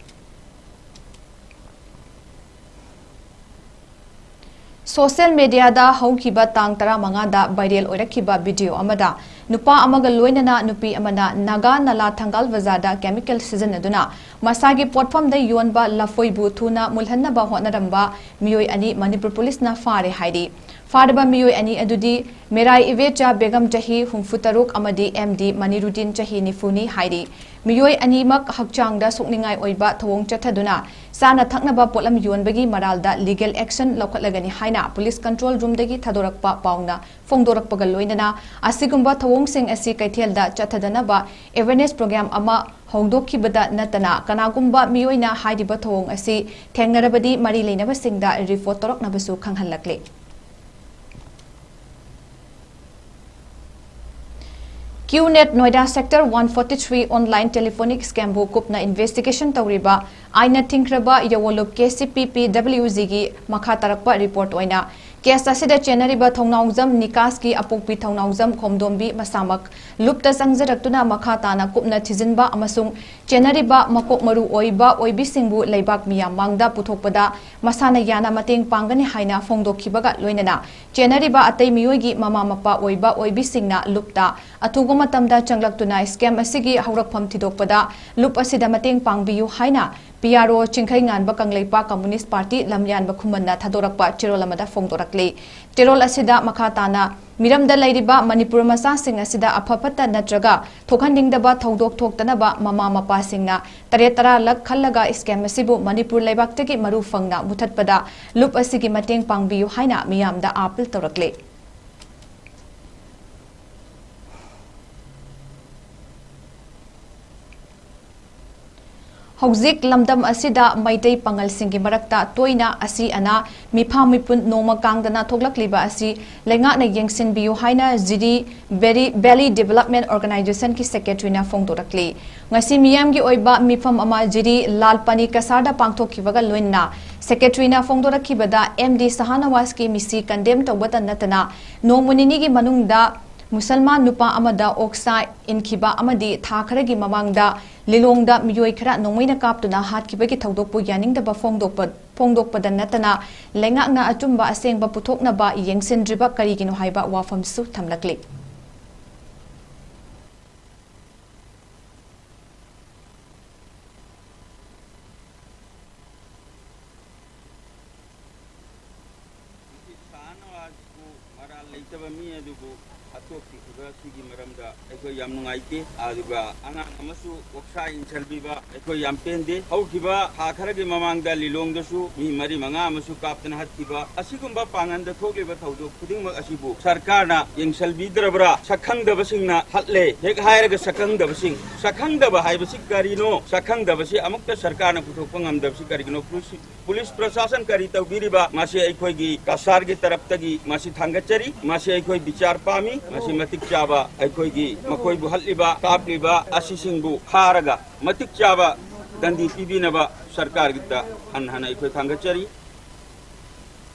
Social mediaꯗ ꯍꯧꯈꯤꯕ ꯇꯥꯡ ꯇꯔꯥꯃꯉꯥꯗ viral ꯑꯣꯏꯔꯛꯈꯤꯕ video ꯑꯃꯗ ꯅꯨꯄꯥ ꯑꯃꯒ ꯂꯣꯏꯅꯅ ꯅꯨꯄꯤ ꯑꯃꯅ ꯅꯥꯒꯥ ꯅꯂꯥ ꯊꯪꯒꯥꯜ ꯕꯖꯥꯔꯗ chemical ꯁꯤꯖꯤꯟꯅꯗꯨꯅ ꯃꯁꯥꯒꯤ ꯄꯣꯠꯐꯝꯗ ꯌꯣꯟꯕ ꯂꯐꯣꯏꯕꯨ ꯊꯨꯅ ꯃꯨꯜꯍꯟꯅꯕ ꯍꯣꯠꯅꯔꯝꯕ ꯃꯤꯑꯣꯏ ꯑꯅꯤ ꯃꯅꯤꯄꯨꯔ ꯄꯨꯂꯤꯁꯅ ꯐꯥꯔꯦ ꯍꯥꯏꯔꯤ꯫ ꯐꯥꯔꯕ ꯃꯤꯑꯣꯏ ꯑꯅꯤ ꯑꯗꯨꯗꯤ ꯃꯦꯔꯥꯏ ꯏꯕꯦꯆꯥ ꯕꯦꯒꯝ ꯆꯍꯤ ꯍꯨꯝꯐꯨ ꯇꯔꯨꯛ ꯑꯃꯗꯤ M D ꯃꯅꯤꯔꯨꯗꯤꯟ ꯆꯍꯤ ꯅꯤꯐꯨꯅꯤ ꯍꯥꯏꯔꯤ꯫ ꯃꯤꯑꯣꯏ ꯑꯅꯤꯃꯛ ꯍꯛꯆꯥꯡꯗ ꯁꯣꯛꯅꯤꯡꯉꯥꯏ ꯑꯣꯏꯕ ꯊꯧꯑꯣꯡ ꯆꯠꯊꯗꯨꯅ ꯆꯥꯅ ꯊꯛꯅꯕ ꯄꯣꯠꯂꯝ ꯌꯣꯟꯕꯒꯤ ꯃꯔꯥꯜꯗ legal action ꯂꯧꯈꯠꯂꯒꯅꯤ ꯍꯥꯏꯅ police control roomꯗꯒꯤ ꯊꯥꯗꯣꯔꯛꯄ ꯄꯥꯎꯅ ꯐꯣꯡꯗꯣꯔꯛꯄꯒ ꯂꯣꯏꯅꯅ ꯑꯁꯤꯒꯨꯝꯕ ꯊꯧꯑꯣꯡꯁꯤꯡ ꯑꯁꯤ ꯀꯩꯊꯦꯜꯗ ꯆꯠꯊꯗꯅꯕ awareness program ꯑꯃ ꯍꯧꯗꯣꯛꯈꯤꯕꯗ ꯅꯠꯇꯅ ꯀꯅꯥꯒꯨꯝꯕ ꯃꯤꯑꯣꯏꯅ ꯍꯥꯏꯔꯤꯕ ꯊꯧꯑꯣꯡ ꯑꯁꯤ ꯊꯦꯡꯅꯔꯕꯗꯤ ꯃꯔꯤ ꯂꯩꯅꯕꯁꯤꯡꯗ report ꯇꯧꯔꯛꯅꯕꯁꯨ ꯈꯪꯍꯜꯂꯛꯂꯤ꯫ Q net Noida Sector one forty three online telephonic scam ꯕꯨ ꯀꯨꯞꯅ investigation ꯇꯧꯔꯤꯕ ꯑꯥꯏꯟꯅ ꯊꯤꯡꯈ꯭ꯔꯕ ꯌꯋꯣꯂꯨꯞ K C P P W G ꯒꯤ ꯃꯈꯥ ꯇꯥꯔꯛꯄ report ꯑꯣꯏꯅ case ꯑꯁꯤꯗ ꯆꯦꯟꯅꯔꯤꯕ ꯊꯧꯅꯥꯎꯖꯝ ꯅꯤꯀꯥꯁꯀꯤ ꯑꯄꯣꯛꯄꯤ ꯊꯧꯅꯥꯎꯖꯝ ꯈꯣꯝꯗꯣꯝꯕꯤ ꯃꯁꯥꯃꯛ ꯂꯨꯞꯇ ꯆꯪꯖꯔꯛꯇꯨꯅ ꯃꯈꯥ ꯇꯥꯅ ꯀꯨꯞꯅ ꯊꯤꯖꯤꯟꯕ ꯑꯃꯁꯨꯡ ꯆꯦꯟꯅꯔꯤꯕ ꯃꯀꯣꯛ ꯃꯔꯨ ꯑꯣꯏꯕ ꯑꯣꯏꯕꯤꯁꯤꯡꯕꯨ ꯂꯩꯕꯥꯛ ꯃꯤꯌꯥꯝ ꯃꯥꯡꯗ ꯄꯨꯊꯣꯛꯄꯗ ꯃꯁꯥꯅ ꯌꯥꯅ ꯃꯇꯦꯡ ꯄꯥꯡꯒꯅꯤ ꯍꯥꯏꯅ ꯐꯣꯡꯗꯣꯛꯈꯤꯕꯒ ꯂꯣꯏꯅꯅ ꯆꯦꯟꯅꯔꯤꯕ ꯑꯇꯩ ꯃꯤꯑꯣꯏꯒꯤ ꯃꯃꯥ ꯃꯄꯥ ꯑꯣꯏꯕ ꯑꯣꯏꯕꯤꯁꯤꯡꯅ ꯂꯨꯞꯇ ꯑꯊꯨꯕ ꯃꯇꯝꯗ ꯆꯪꯂꯛꯇꯨꯅ scam ꯑꯁꯤꯒꯤ ꯍꯧꯔꯛꯐꯝ ꯊꯤꯗꯣꯛꯄꯗ ꯂꯨꯞ ꯑꯁꯤꯗ ꯃꯇꯦꯡ ꯄꯥꯡꯕꯤꯌꯨ ꯍꯥꯏꯅ P R O Chingkheinganba Kangleipak Communist Party ꯂꯝꯌꯥꯟꯕ ꯈꯨꯃꯟꯅ ꯊꯥꯗꯣꯔꯛꯄ ꯆꯦꯔꯣꯜ ꯑꯃꯗ ꯐꯣꯡꯗꯣꯔꯛꯂꯤ꯫ ꯆꯦꯔꯣꯜ ꯑꯁꯤꯗ ꯃꯈꯥ ꯇꯥꯅ ꯃꯤꯔꯝꯗ ꯂꯩꯔꯤꯕ ꯃꯅꯤꯄꯨꯔ ꯃꯆꯥꯁꯤꯡ ꯑꯁꯤꯗ ꯑꯐ ꯐꯠꯇ ꯅꯠꯇ꯭ꯔꯒ ꯊꯣꯛꯍꯟꯅꯤꯡꯗꯕ ꯊꯧꯗꯣꯛ ꯊꯣꯛꯇꯅꯕ ꯃꯃꯥ ꯃꯄꯥꯁꯤꯡꯅ ꯇꯔꯦꯠ ꯇꯔꯥ ꯂꯛ ꯈꯜꯂꯒ scam ꯑꯁꯤꯕꯨ ꯃꯅꯤꯄꯨꯔ ꯂꯩꯕꯥꯛꯇꯒꯤ ꯃꯔꯨ ꯐꯪꯅ ꯃꯨꯊꯠꯄꯗ ꯂꯨꯞ ꯑꯁꯤꯒꯤ ꯃꯇꯦꯡ ꯄꯥꯡꯕꯤꯌꯨ ꯍꯥꯏꯅ ꯃꯤꯌꯥꯝꯗ appeal ꯇꯧꯔꯛꯂꯤ꯫ ꯍꯧꯖꯤꯛ ꯂꯝꯗꯝ ꯑꯁꯤꯗ ꯃꯩꯇꯩ ꯄꯥꯉꯜꯁꯤꯡꯒꯤ ꯃꯔꯛꯇ ꯇꯣꯏꯅ ꯑꯁꯤ ꯑꯅꯥ, ꯃꯤꯐꯥ ꯃꯤꯄꯨꯟ ꯅꯣꯡꯃ ꯀꯥꯡꯗꯅ ꯊꯣꯛꯂꯛꯂꯤꯕ ꯑꯁꯤ ꯂꯩꯉꯥꯛꯅ ꯌꯦꯡꯁꯤꯟꯕꯤꯌꯨ ꯍꯥꯏꯅ ꯖꯤꯔꯤ ꯕꯦꯔꯤ, Valley Development Organization ꯀꯤ secretary ꯅ ꯐꯣꯡꯗꯣꯔꯛꯂꯤ꯫ ꯉꯁꯤ ꯃꯤꯌꯥꯝꯒꯤ ꯑꯣꯏꯕ ꯃꯤꯐꯝ ꯑꯃ ꯖꯤꯔꯤ ꯂꯥꯜ ꯄꯥꯅꯤ ꯀꯁꯥꯔꯗ ꯄꯥꯡꯊꯣꯛꯈꯤꯕꯒ ꯂꯣꯏꯅꯅ secretary ꯅ ꯐꯣꯡꯗꯣꯔꯛꯈꯤꯕꯗ M D ꯁꯍꯥꯅꯋꯥꯖꯀꯤ ꯃꯤꯁꯤ condemn ꯇꯧꯕꯇ ꯅꯠꯇꯅ ꯅꯣꯡꯃ ꯅꯤꯅꯤꯒꯤ ꯃꯅꯨꯡꯗ ꯃꯨꯁꯜꯃꯥꯟ ꯅꯨꯄꯥ ꯑꯃꯗ ꯑꯣꯛꯁꯥ ꯏꯟꯈꯤꯕ ꯑꯃꯗꯤ ꯊꯥ ꯈꯔꯒꯤ ꯃꯃꯥꯡꯗ ꯂꯤꯂꯣꯡꯗ ꯃꯤꯑꯣꯏ ꯈꯔ ꯅꯣꯡꯃꯩꯅ ꯀꯥꯞꯇꯨꯅ ꯍꯥꯠꯈꯤꯕꯒꯤ ꯊꯧꯗꯣꯛꯄꯨ ꯌꯥꯅꯤꯡꯗꯕ ꯐꯣꯡꯗꯣꯛꯄ, ꯐꯣꯡꯗꯣꯛꯄꯗ ꯅꯠꯇꯅ ꯂꯩꯉꯥꯛꯅ ꯑꯆꯨꯝꯕ ꯑꯁꯦꯡꯕ ꯄꯨꯊꯣꯛꯅꯕ ꯌꯦꯡꯁꯤꯟꯗ꯭ꯔꯤꯕ ꯀꯔꯤꯒꯤꯅꯣ ꯍꯥꯏꯕ ꯋꯥꯐꯝꯁꯨ ꯊꯝꯂꯛꯂꯤ꯫ ꯁꯍꯥꯅꯋꯥꯖꯄꯨ ꯃꯔꯥꯜ ꯂꯩꯇꯕ ꯃꯤ ꯑꯗꯨꯕꯨ ꯍꯥꯠꯇꯣꯛꯄꯤꯈꯤꯕ ꯑꯁꯤꯒꯤ ꯃꯔꯝꯗ ꯑꯩꯈꯣꯏ ꯌꯥꯝ ꯅꯨꯡꯉꯥꯏꯇꯦ꯫ ꯑꯗꯨꯒ ꯑꯉꯥꯡ ꯑꯃꯁꯨ ꯑꯣꯛꯁꯥ ꯏꯟꯁꯤꯟꯕꯤꯕ ꯑꯩꯈꯣꯏ ꯌꯥꯝ ꯄꯦꯟꯗꯦ꯫ ꯍꯧꯈꯤꯕ ꯊꯥ ꯈꯔꯒꯤ ꯃꯃꯥꯡꯗ ꯂꯤꯂꯣꯡꯗꯁꯨ ꯃꯤ ꯃꯔꯤ ꯃꯉꯥ ꯑꯃꯁꯨ ꯀꯥꯞꯇꯅ ꯍꯥꯠꯈꯤꯕ ꯑꯁꯤꯒꯨꯝꯕ ꯄꯥꯡꯒꯟꯗ ꯊꯣꯛꯂꯤꯕ ꯊꯧꯗꯣꯛ ꯈꯨꯗꯤꯡꯃꯛ ꯑꯁꯤꯕꯨ ꯁꯔꯀꯥꯔꯅ ꯌꯦꯡꯁꯤꯟꯕꯤꯗ꯭ꯔꯕ꯭ꯔꯥ? ꯁꯛꯈꯪꯗꯕꯁꯤꯡꯅ ꯍꯠꯂꯦ꯫ ꯍꯦꯛ ꯍꯥꯏꯔꯒ ꯁꯛꯈꯪꯗꯕꯁꯤꯡ, ꯁꯛꯈꯪꯗꯕ ꯍꯥꯏꯕꯁꯤ ꯀꯔꯤꯅꯣ? ꯁꯛꯈꯪꯗꯕꯁꯤ ꯑꯃꯨꯛꯇ ꯁꯔꯀꯥꯔꯅ ꯄꯨꯊꯣꯛꯄ ꯉꯝꯗꯕꯁꯤ ꯀꯔꯤꯒꯤꯅꯣ? ꯄꯨꯟꯁꯤ ꯄꯨꯂꯤꯁ ꯄ꯭ꯔꯁꯥꯁꯟ ꯀꯔꯤ ꯇꯧꯕꯤꯔꯤꯕ, ꯃꯁꯤ ꯑꯩꯈꯣꯏꯒꯤ ꯀꯁꯥꯔꯒꯤ ꯇꯔꯞꯇꯒꯤ ꯃꯁꯤ ꯊꯥꯡꯒꯠꯆꯔꯤ꯫ ꯃꯁꯤ ꯑꯩꯈꯣꯏ ꯕꯤꯆꯥꯔ ꯄꯥꯝꯃꯤ꯫ ꯃꯁꯤ ꯃꯇꯤꯛ ꯆꯥꯕ ꯑꯩꯈꯣꯏꯒꯤ ꯃꯈꯣꯏꯕꯨ ꯍꯠꯂꯤꯕ, ꯀꯥꯞꯂꯤꯕ ꯑꯁꯤꯁꯤꯡꯕꯨ ꯐꯥꯔꯒ ꯃꯇꯤꯛ ꯆꯥꯕ ꯗꯟꯗꯤ ꯄꯤꯕꯤꯅꯕ ꯁꯔꯀꯥꯔꯒꯤꯗ ꯍꯟꯅ ꯍꯟꯅ ꯑꯩꯈꯣꯏ ꯊꯥꯡꯒꯠꯆꯔꯤ꯫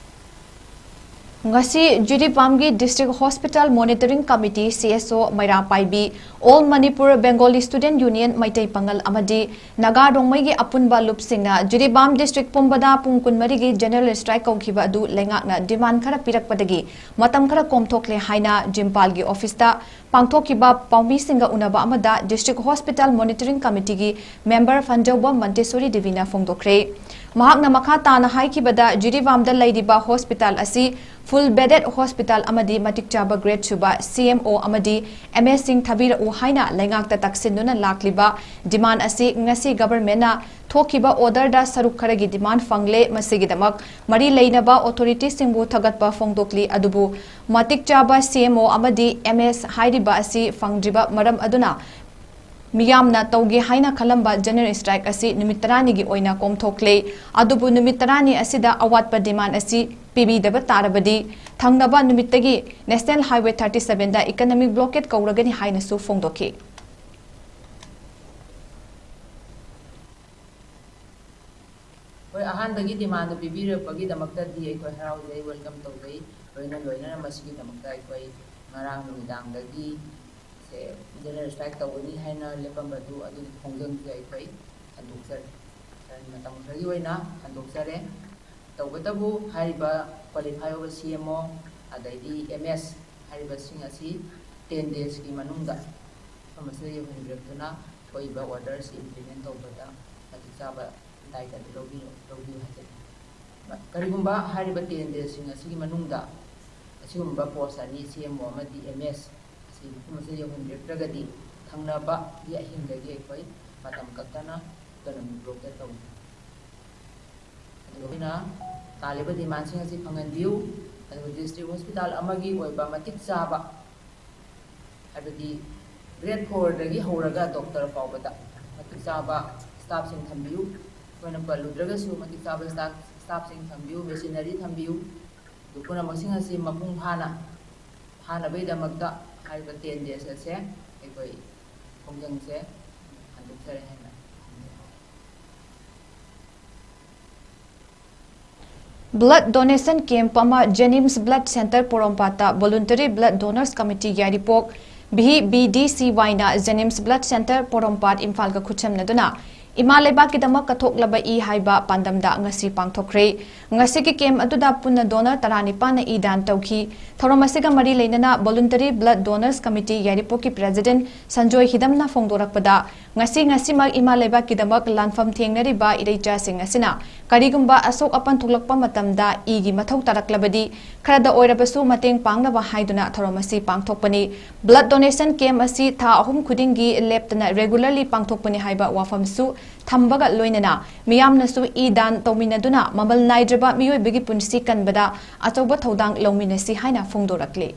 ꯉꯁꯤ ꯖꯤꯔꯤꯕꯥꯝꯒꯤ District Hospital Monitoring Committee, C S O, ꯃꯩꯔꯥ ꯄꯥꯏꯕꯤ, All Manipur Bengali Student Union, Meitei ꯄꯥꯉꯜ ꯑꯃꯗꯤ ꯅꯥꯒꯥ ꯔꯣꯡꯃꯩꯒꯤ ꯑꯄꯨꯟꯕ ꯂꯨꯞꯁꯤꯡꯅ ꯖꯤꯔꯤꯕꯥꯝ district ꯄꯨꯝꯕꯗ ꯄꯨꯡ ꯀꯨꯟꯃꯔꯤꯒꯤ general strike ꯀꯧꯈꯤꯕ ꯑꯗꯨ ꯂꯩꯉꯥꯛꯅ demand ꯈꯔ ꯄꯤꯔꯛꯄꯗꯒꯤ ꯃꯇꯝ ꯈꯔ ꯀꯣꯝꯊꯣꯛꯂꯦ ꯍꯥꯏꯅ ꯖꯤꯝꯄꯥꯜꯒꯤ office ꯇ ꯄꯥꯡꯊꯣꯛꯈꯤꯕ ꯄꯥꯎꯃꯤꯁꯤꯡꯒ ꯎꯅꯕ ꯑꯃꯗ District Hospital Monitoring Committee ꯒꯤ member ꯐꯟꯖꯧꯕꯝ ꯃꯟꯇꯦꯁꯣꯔꯤ ꯗꯦꯕꯤꯅ ꯐꯣꯡꯗꯣꯛꯈ꯭ꯔꯦ꯫ ꯃꯍꯥꯛꯅ ꯃꯈꯥ ꯇꯥꯅ ꯍꯥꯏꯈꯤꯕꯗ, ꯖꯤꯔꯤꯕꯥꯝꯗ ꯂꯩꯔꯤꯕ hospital ꯑꯁꯤ full bedded hospital ꯑꯃꯗꯤ ꯃꯇꯤꯛ ꯆꯥꯕ grade ꯁꯨꯕ C M O ꯑꯃꯗꯤ M S ꯁꯤꯡ ꯊꯥꯕꯤꯔꯛꯎ ꯍꯥꯏꯅ ꯂꯩꯉꯥꯛꯇ ꯇꯛꯁꯤꯟꯗꯨꯅ ꯂꯥꯛꯂꯤꯕ demand ꯑꯁꯤ ꯉꯁꯤ government ꯅ ꯊꯣꯛꯈꯤꯕ order ꯗ ꯁꯔꯨꯛ ꯈꯔꯒꯤ demand ꯐꯪꯂꯦ꯫ ꯃꯁꯤꯒꯤꯗꯃꯛ ꯃꯔꯤ ꯂꯩꯅꯕ authority ꯁꯤꯡꯕꯨ ꯊꯥꯒꯠꯄ ꯐꯣꯡꯗꯣꯛꯂꯤ꯫ ꯑꯗꯨꯕꯨ ꯃꯇꯤꯛ ꯆꯥꯕ C M O ꯑꯃꯗꯤ M S ꯍꯥꯏꯔꯤꯕ ꯑꯁꯤ ꯐꯪꯗ꯭ꯔꯤꯕ ꯃꯔꯝ ꯑꯗꯨꯅ ꯃꯤꯌꯥꯝꯅ ꯇꯧꯒꯦ ꯍꯥꯏꯅ ꯈꯜꯂꯝꯕ general strike ꯑꯁꯤ ꯅꯨꯃꯤꯠ ꯇꯔꯥꯅꯤꯒꯤ ꯑꯣꯏꯅ ꯀꯣꯝꯊꯣꯛꯂꯦ꯫ ꯑꯗꯨꯕꯨ ꯅꯨꯃꯤꯠ ꯇꯔꯥꯅꯤ ꯑꯁꯤꯗ ꯑꯋꯥꯠꯄ demand ꯑꯁꯤ ꯄꯤꯕꯤꯗꯕ ꯇꯥꯔꯕꯗꯤ ꯊꯪꯅꯕ ꯅꯨꯃꯤꯠꯇꯒꯤ National Highway thirty seven ꯗ economic blockade ꯀꯧꯔꯒꯅꯤ ꯍꯥꯏꯅꯁꯨ ꯐꯣꯡꯗꯣꯛꯈꯤ꯫ ꯍꯣꯏ, ꯑꯍꯥꯟꯕꯒꯤ demand ꯄꯤꯕꯤꯔꯛꯄꯒꯤꯗꯃꯛꯇꯗꯤ ꯑꯩꯈꯣꯏ ꯍꯔꯥꯎꯖꯩ, welcome ꯇꯧꯖꯩ꯫ ꯂꯣꯏꯅ ꯂꯣꯏꯅꯅ ꯃꯁꯤꯒꯤꯗꯃꯛꯇ ꯑꯩꯈꯣꯏ ꯉꯔꯥꯡ ꯅꯨꯃꯤꯗꯥꯡꯗꯒꯤ ꯁꯦ general strike ꯇꯧꯒꯅꯤ ꯍꯥꯏꯅ ꯂꯦꯞꯄꯝꯕꯗꯨ ꯑꯗꯨꯒꯤ ꯈꯣꯡꯖꯪꯁꯦ ꯑꯩꯈꯣꯏ ꯍꯟꯗꯣꯛꯆꯔꯦ꯫ ꯃꯇꯝ ꯈꯔꯒꯤ ꯑꯣꯏꯅ ꯍꯟꯗꯣꯛꯆꯔꯦ꯫ ꯇꯧꯕꯇꯕꯨ ꯍꯥꯏꯔꯤꯕ qualify ꯑꯣꯏꯕ C M O ꯑꯗꯩꯗꯤ M S ꯍꯥꯏꯔꯤꯕꯁꯤꯡ ꯑꯁꯤ ten days ꯀꯤ ꯃꯅꯨꯡꯗ ꯃꯐꯝ ꯑꯁꯤꯗ ꯌꯧꯍꯟꯕꯤꯔꯛꯇꯨꯅ ꯊꯣꯛꯏꯕ order ꯁꯤ implement ꯇꯧꯕꯗ ꯃꯇꯤꯛ ꯆꯥꯕ ꯗꯥꯏꯇ ꯑꯗꯨ ꯂꯧꯕꯤꯌꯨ, ꯂꯧꯕꯤꯌꯨ ꯍꯥꯏꯖꯔꯤ꯫ ꯀꯔꯤꯒꯨꯝꯕ ꯍꯥꯏꯔꯤꯕ ten days ꯁꯤꯡ ꯑꯁꯤꯒꯤ ꯃꯅꯨꯡꯗ ꯑꯁꯤꯒꯨꯝꯕ post ꯑꯅꯤ, C M O ꯑꯃꯗꯤ M S, ꯑꯁꯤ ꯃꯐꯝ ꯑꯁꯤꯗ ꯌꯧꯍꯟꯕꯤꯔꯛꯇ꯭ꯔꯒꯗꯤ ꯊꯪꯅꯕꯒꯤ ꯑꯍꯤꯡꯗꯒꯤ ꯑꯩꯈꯣꯏ ꯃꯇꯝ ꯀꯛꯇꯅ economic blockade ꯇꯧꯅꯤ꯫ ꯑꯗꯨꯒ ꯑꯩꯈꯣꯏꯅ ꯇꯥꯜꯂꯤꯕ demand ꯁꯤꯡ ꯑꯁꯤ ꯐꯪꯍꯟꯕꯤꯌꯨ꯫ ꯑꯗꯨꯒ district hospital ꯑꯃꯒꯤ ꯑꯣꯏꯕ ꯃꯇꯤꯛ ꯆꯥꯕ, ꯍꯥꯏꯕꯗꯤ grade four ꯗꯒꯤ ꯍꯧꯔꯒ doctor ꯐꯥꯎꯕꯗ ꯃꯇꯤꯛ ꯆꯥꯕ staff ꯁꯤꯡ ꯊꯝꯕꯤꯌꯨ꯫ ꯑꯩꯈꯣꯏꯅ ꯄꯜꯂꯨꯗ꯭ꯔꯒꯁꯨ ꯃꯇꯤꯛ ꯆꯥꯕ staff staffꯁꯤꯡ ꯊꯝꯕꯤꯌꯨ, machinery ꯊꯝꯕꯤꯌꯨ꯫ ꯑꯗꯨ ꯄꯨꯝꯅꯃꯛꯁꯤꯡ ꯑꯁꯤ ꯃꯄꯨꯡ ꯐꯥꯅ ꯐꯥꯅꯕꯒꯤꯗꯃꯛꯇ ꯍꯥꯏꯔꯤꯕ ten days ꯑꯁꯦ ꯑꯩꯈꯣꯏ ꯈꯣꯡꯖꯪꯁꯦ ꯍꯟꯗꯣꯛꯆꯔꯦ ꯍꯥꯏꯅ ꯈꯟꯖꯩ꯫ Blood donation camp ꯑꯃ Jenims Blood Centre ꯄꯣꯔꯣꯝꯄꯥꯠꯇ Voluntary Blood Donors Committee ꯌꯥꯏꯔꯤꯄꯣꯛ, V B D C Y ꯅ Jenims Blood Centre ꯄꯣꯔꯣꯝꯄꯥꯠ ꯏꯝꯐꯥꯜꯒ ꯈꯨꯠꯁꯝꯅꯗꯨꯅ ꯏꯃꯥ ꯂꯩꯕꯥꯛꯀꯤꯗꯃꯛ ꯀꯠꯊꯣꯛꯂꯕ ꯏ ꯍꯥꯏꯕ ꯄꯥꯟꯗꯝꯗ ꯉꯁꯤ ꯄꯥꯡꯊꯣꯛꯈ꯭ꯔꯦ꯫ ꯉꯁꯤꯒꯤ camp ꯑꯗꯨꯗ ꯄꯨꯟꯅ donor ꯇꯔꯥꯅꯤꯄꯥꯟꯅ ꯏ ꯗꯥꯟ ꯇꯧꯈꯤ꯫ ꯊꯧꯔꯝ ꯑꯁꯤꯒ ꯃꯔꯤ ꯂꯩꯅꯅ Voluntary Blood Donors Committee ꯌꯥꯏꯔꯤꯄꯣꯛꯀꯤ president Sanjoy ꯍꯤꯗꯝꯅ ꯐꯣꯡꯗꯣꯔꯛꯄꯗ, ꯉꯁꯤ ꯉꯁꯤꯃꯛ ꯏꯃꯥ ꯂꯩꯕꯥꯛꯀꯤꯗꯃꯛ ꯂꯥꯟꯐꯝ ꯊꯦꯡꯅꯔꯤꯕ ꯏꯔꯩꯆꯥꯁꯤꯡ ꯑꯁꯤꯅ ꯀꯔꯤꯒꯨꯝꯕ ꯑꯁꯣꯛ ꯑꯄꯟ ꯊꯣꯛꯂꯛꯄ ꯃꯇꯝꯗ ꯏꯒꯤ ꯃꯊꯧ ꯇꯥꯔꯛꯂꯕꯗꯤ, ꯈꯔꯗ ꯑꯣꯏꯔꯕꯁꯨ ꯃꯇꯦꯡ ꯄꯥꯡꯅꯕ ꯍꯥꯏꯗꯨꯅ ꯊꯧꯔꯝ ꯑꯁꯤ ꯄꯥꯡꯊꯣꯛꯄꯅꯤ꯫ Blood donation camp ꯑꯁꯤ ꯊꯥ ꯑꯍꯨꯝ ꯈꯨꯗꯤꯡꯒꯤ ꯂꯦꯞꯇꯅ regularly ꯄꯥꯡꯊꯣꯛꯄꯅꯤ ꯍꯥꯏꯕ ꯋꯥꯐꯝꯁꯨ ꯊꯝꯕꯒ ꯂꯣꯏꯅꯅ ꯃꯤꯌꯥꯝꯅꯁꯨ ꯏ ꯗꯥꯟ ꯇꯧꯃꯤꯟꯅꯗꯨꯅ ꯃꯃꯜ ꯅꯥꯏꯗ꯭ꯔꯕ ꯃꯤꯑꯣꯏꯕꯒꯤ ꯄꯨꯟꯁꯤ ꯀꯟꯕꯗ ꯑꯆꯧꯕ ꯊꯧꯗꯥꯡ ꯂꯧꯃꯤꯟꯅꯁꯤ ꯍꯥꯏꯅ ꯐꯣꯡꯗꯣꯔꯛꯂꯤ꯫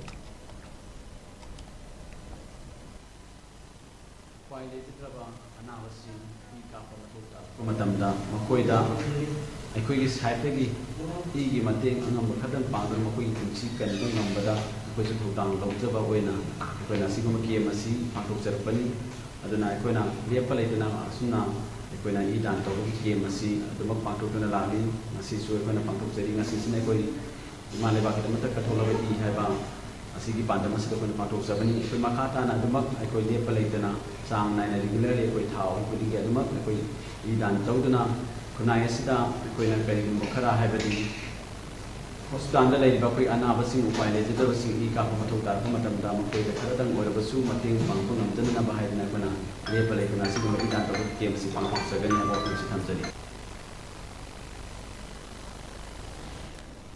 ꯎꯄꯥꯏ ꯂꯩꯖꯗ꯭ꯔꯕ ꯑꯅꯥꯕꯁꯤꯡ ꯏ ꯀꯥꯞꯄ ꯃꯊꯧ ꯇꯥꯔꯛꯄ ꯃꯇꯝꯗ ꯃꯈꯣꯏꯗ ꯑꯩꯈꯣꯏꯒꯤ ꯁꯥꯏꯠꯇꯒꯤ ꯏꯒꯤ ꯃꯇꯦꯡ ꯑꯉꯝꯕ ꯈꯔꯗꯪ ꯄꯥꯡꯗꯨꯅ ꯃꯈꯣꯏꯒꯤ ꯄꯨꯟꯁꯤ ꯀꯟꯕ ꯉꯝꯕꯗ ꯑꯩꯈꯣꯏꯁꯨ ꯊꯧꯗꯥꯡ ꯂꯧꯖꯕ ꯑꯣꯏꯅ ꯑꯩꯈꯣꯏꯅ ꯑꯁꯤꯒꯨꯝꯕ ꯀꯦꯝ ꯑꯁꯤ ꯄꯥꯡꯊꯣꯛꯆꯔꯛꯄꯅꯤ꯫ ꯑꯗꯨꯅ ꯑꯩꯈꯣꯏꯅ ꯂꯦꯞꯄ ꯂꯩꯇꯅ ꯑꯁꯨꯝꯅ ꯑꯩꯈꯣꯏꯅ ꯏ ꯗꯥꯟ ꯇꯧꯕꯒꯤ ꯀꯦꯝ ꯑꯁꯤ ꯑꯗꯨꯃꯛ ꯄꯥꯡꯊꯣꯛꯇꯨꯅ ꯂꯥꯛꯂꯤ꯫ ꯉꯁꯤꯁꯨ ꯑꯩꯈꯣꯏꯅ ꯄꯥꯡꯊꯣꯛꯆꯔꯤ꯫ ꯉꯁꯤꯁꯤꯅ ꯑꯩꯈꯣꯏ ꯏꯃꯥ ꯂꯩꯕꯥꯛꯀꯤꯗꯃꯛꯇ ꯀꯠꯊꯣꯛꯂꯕ ꯏ ꯍꯥꯏꯕ ꯑꯁꯤꯒꯤ ꯄꯥꯟꯗꯝ ꯑꯁꯤꯗ ꯑꯩꯈꯣꯏꯅ ꯄꯥꯡꯊꯣꯛꯆꯕꯅꯤ꯫ ꯑꯩꯈꯣꯏ ꯃꯈꯥ ꯇꯥꯅ ꯑꯗꯨꯃꯛ ꯑꯩꯈꯣꯏ ꯂꯦꯞꯄ ꯂꯩꯇꯅ ꯆꯥꯡ ꯅꯥꯏꯅ regularly ꯑꯩꯈꯣꯏ ꯊꯥ ꯑꯍꯨꯝ ꯈꯨꯗꯤꯡꯒꯤ ꯑꯗꯨꯃꯛ ꯑꯩꯈꯣꯏ ꯏ ꯗꯥꯟ ꯇꯧꯗꯨꯅ ꯈꯨꯟꯅꯥꯏ ꯑꯁꯤꯗ ꯑꯩꯈꯣꯏꯅ ꯀꯔꯤꯒꯨꯝꯕ ꯈꯔ ꯍꯥꯏꯕꯗꯤ ꯍꯣꯁꯄꯤꯇꯥꯜꯗ ꯂꯩꯔꯤꯕ ꯑꯩꯈꯣꯏ ꯑꯅꯥꯕꯁꯤꯡ ꯎꯄꯥꯏ ꯂꯩꯖꯗꯕꯁꯤꯡ ꯏ ꯀꯥꯞꯄ ꯃꯊꯧ ꯇꯥꯔꯛꯄ ꯃꯇꯝꯗ ꯃꯈꯣꯏꯗ ꯈꯔꯗꯪ ꯑꯣꯏꯔꯕꯁꯨ ꯃꯇꯦꯡ ꯄꯥꯡꯕ ꯉꯝꯖꯅꯅꯕ ꯍꯥꯏꯗꯅ ꯑꯩꯈꯣꯏꯅ ꯂꯦꯞꯄ ꯂꯩꯇꯅ ꯑꯁꯤꯒꯨꯝꯕ ꯏ ꯗꯥꯟ ꯇꯧꯕꯒꯤ ꯀꯦꯝ ꯑꯁꯤ ꯄꯥꯡꯊꯣꯛꯆꯒꯅꯤ ꯍꯥꯏꯕ ꯋꯥꯐꯝꯁꯤ ꯊꯝꯖꯔꯤ꯫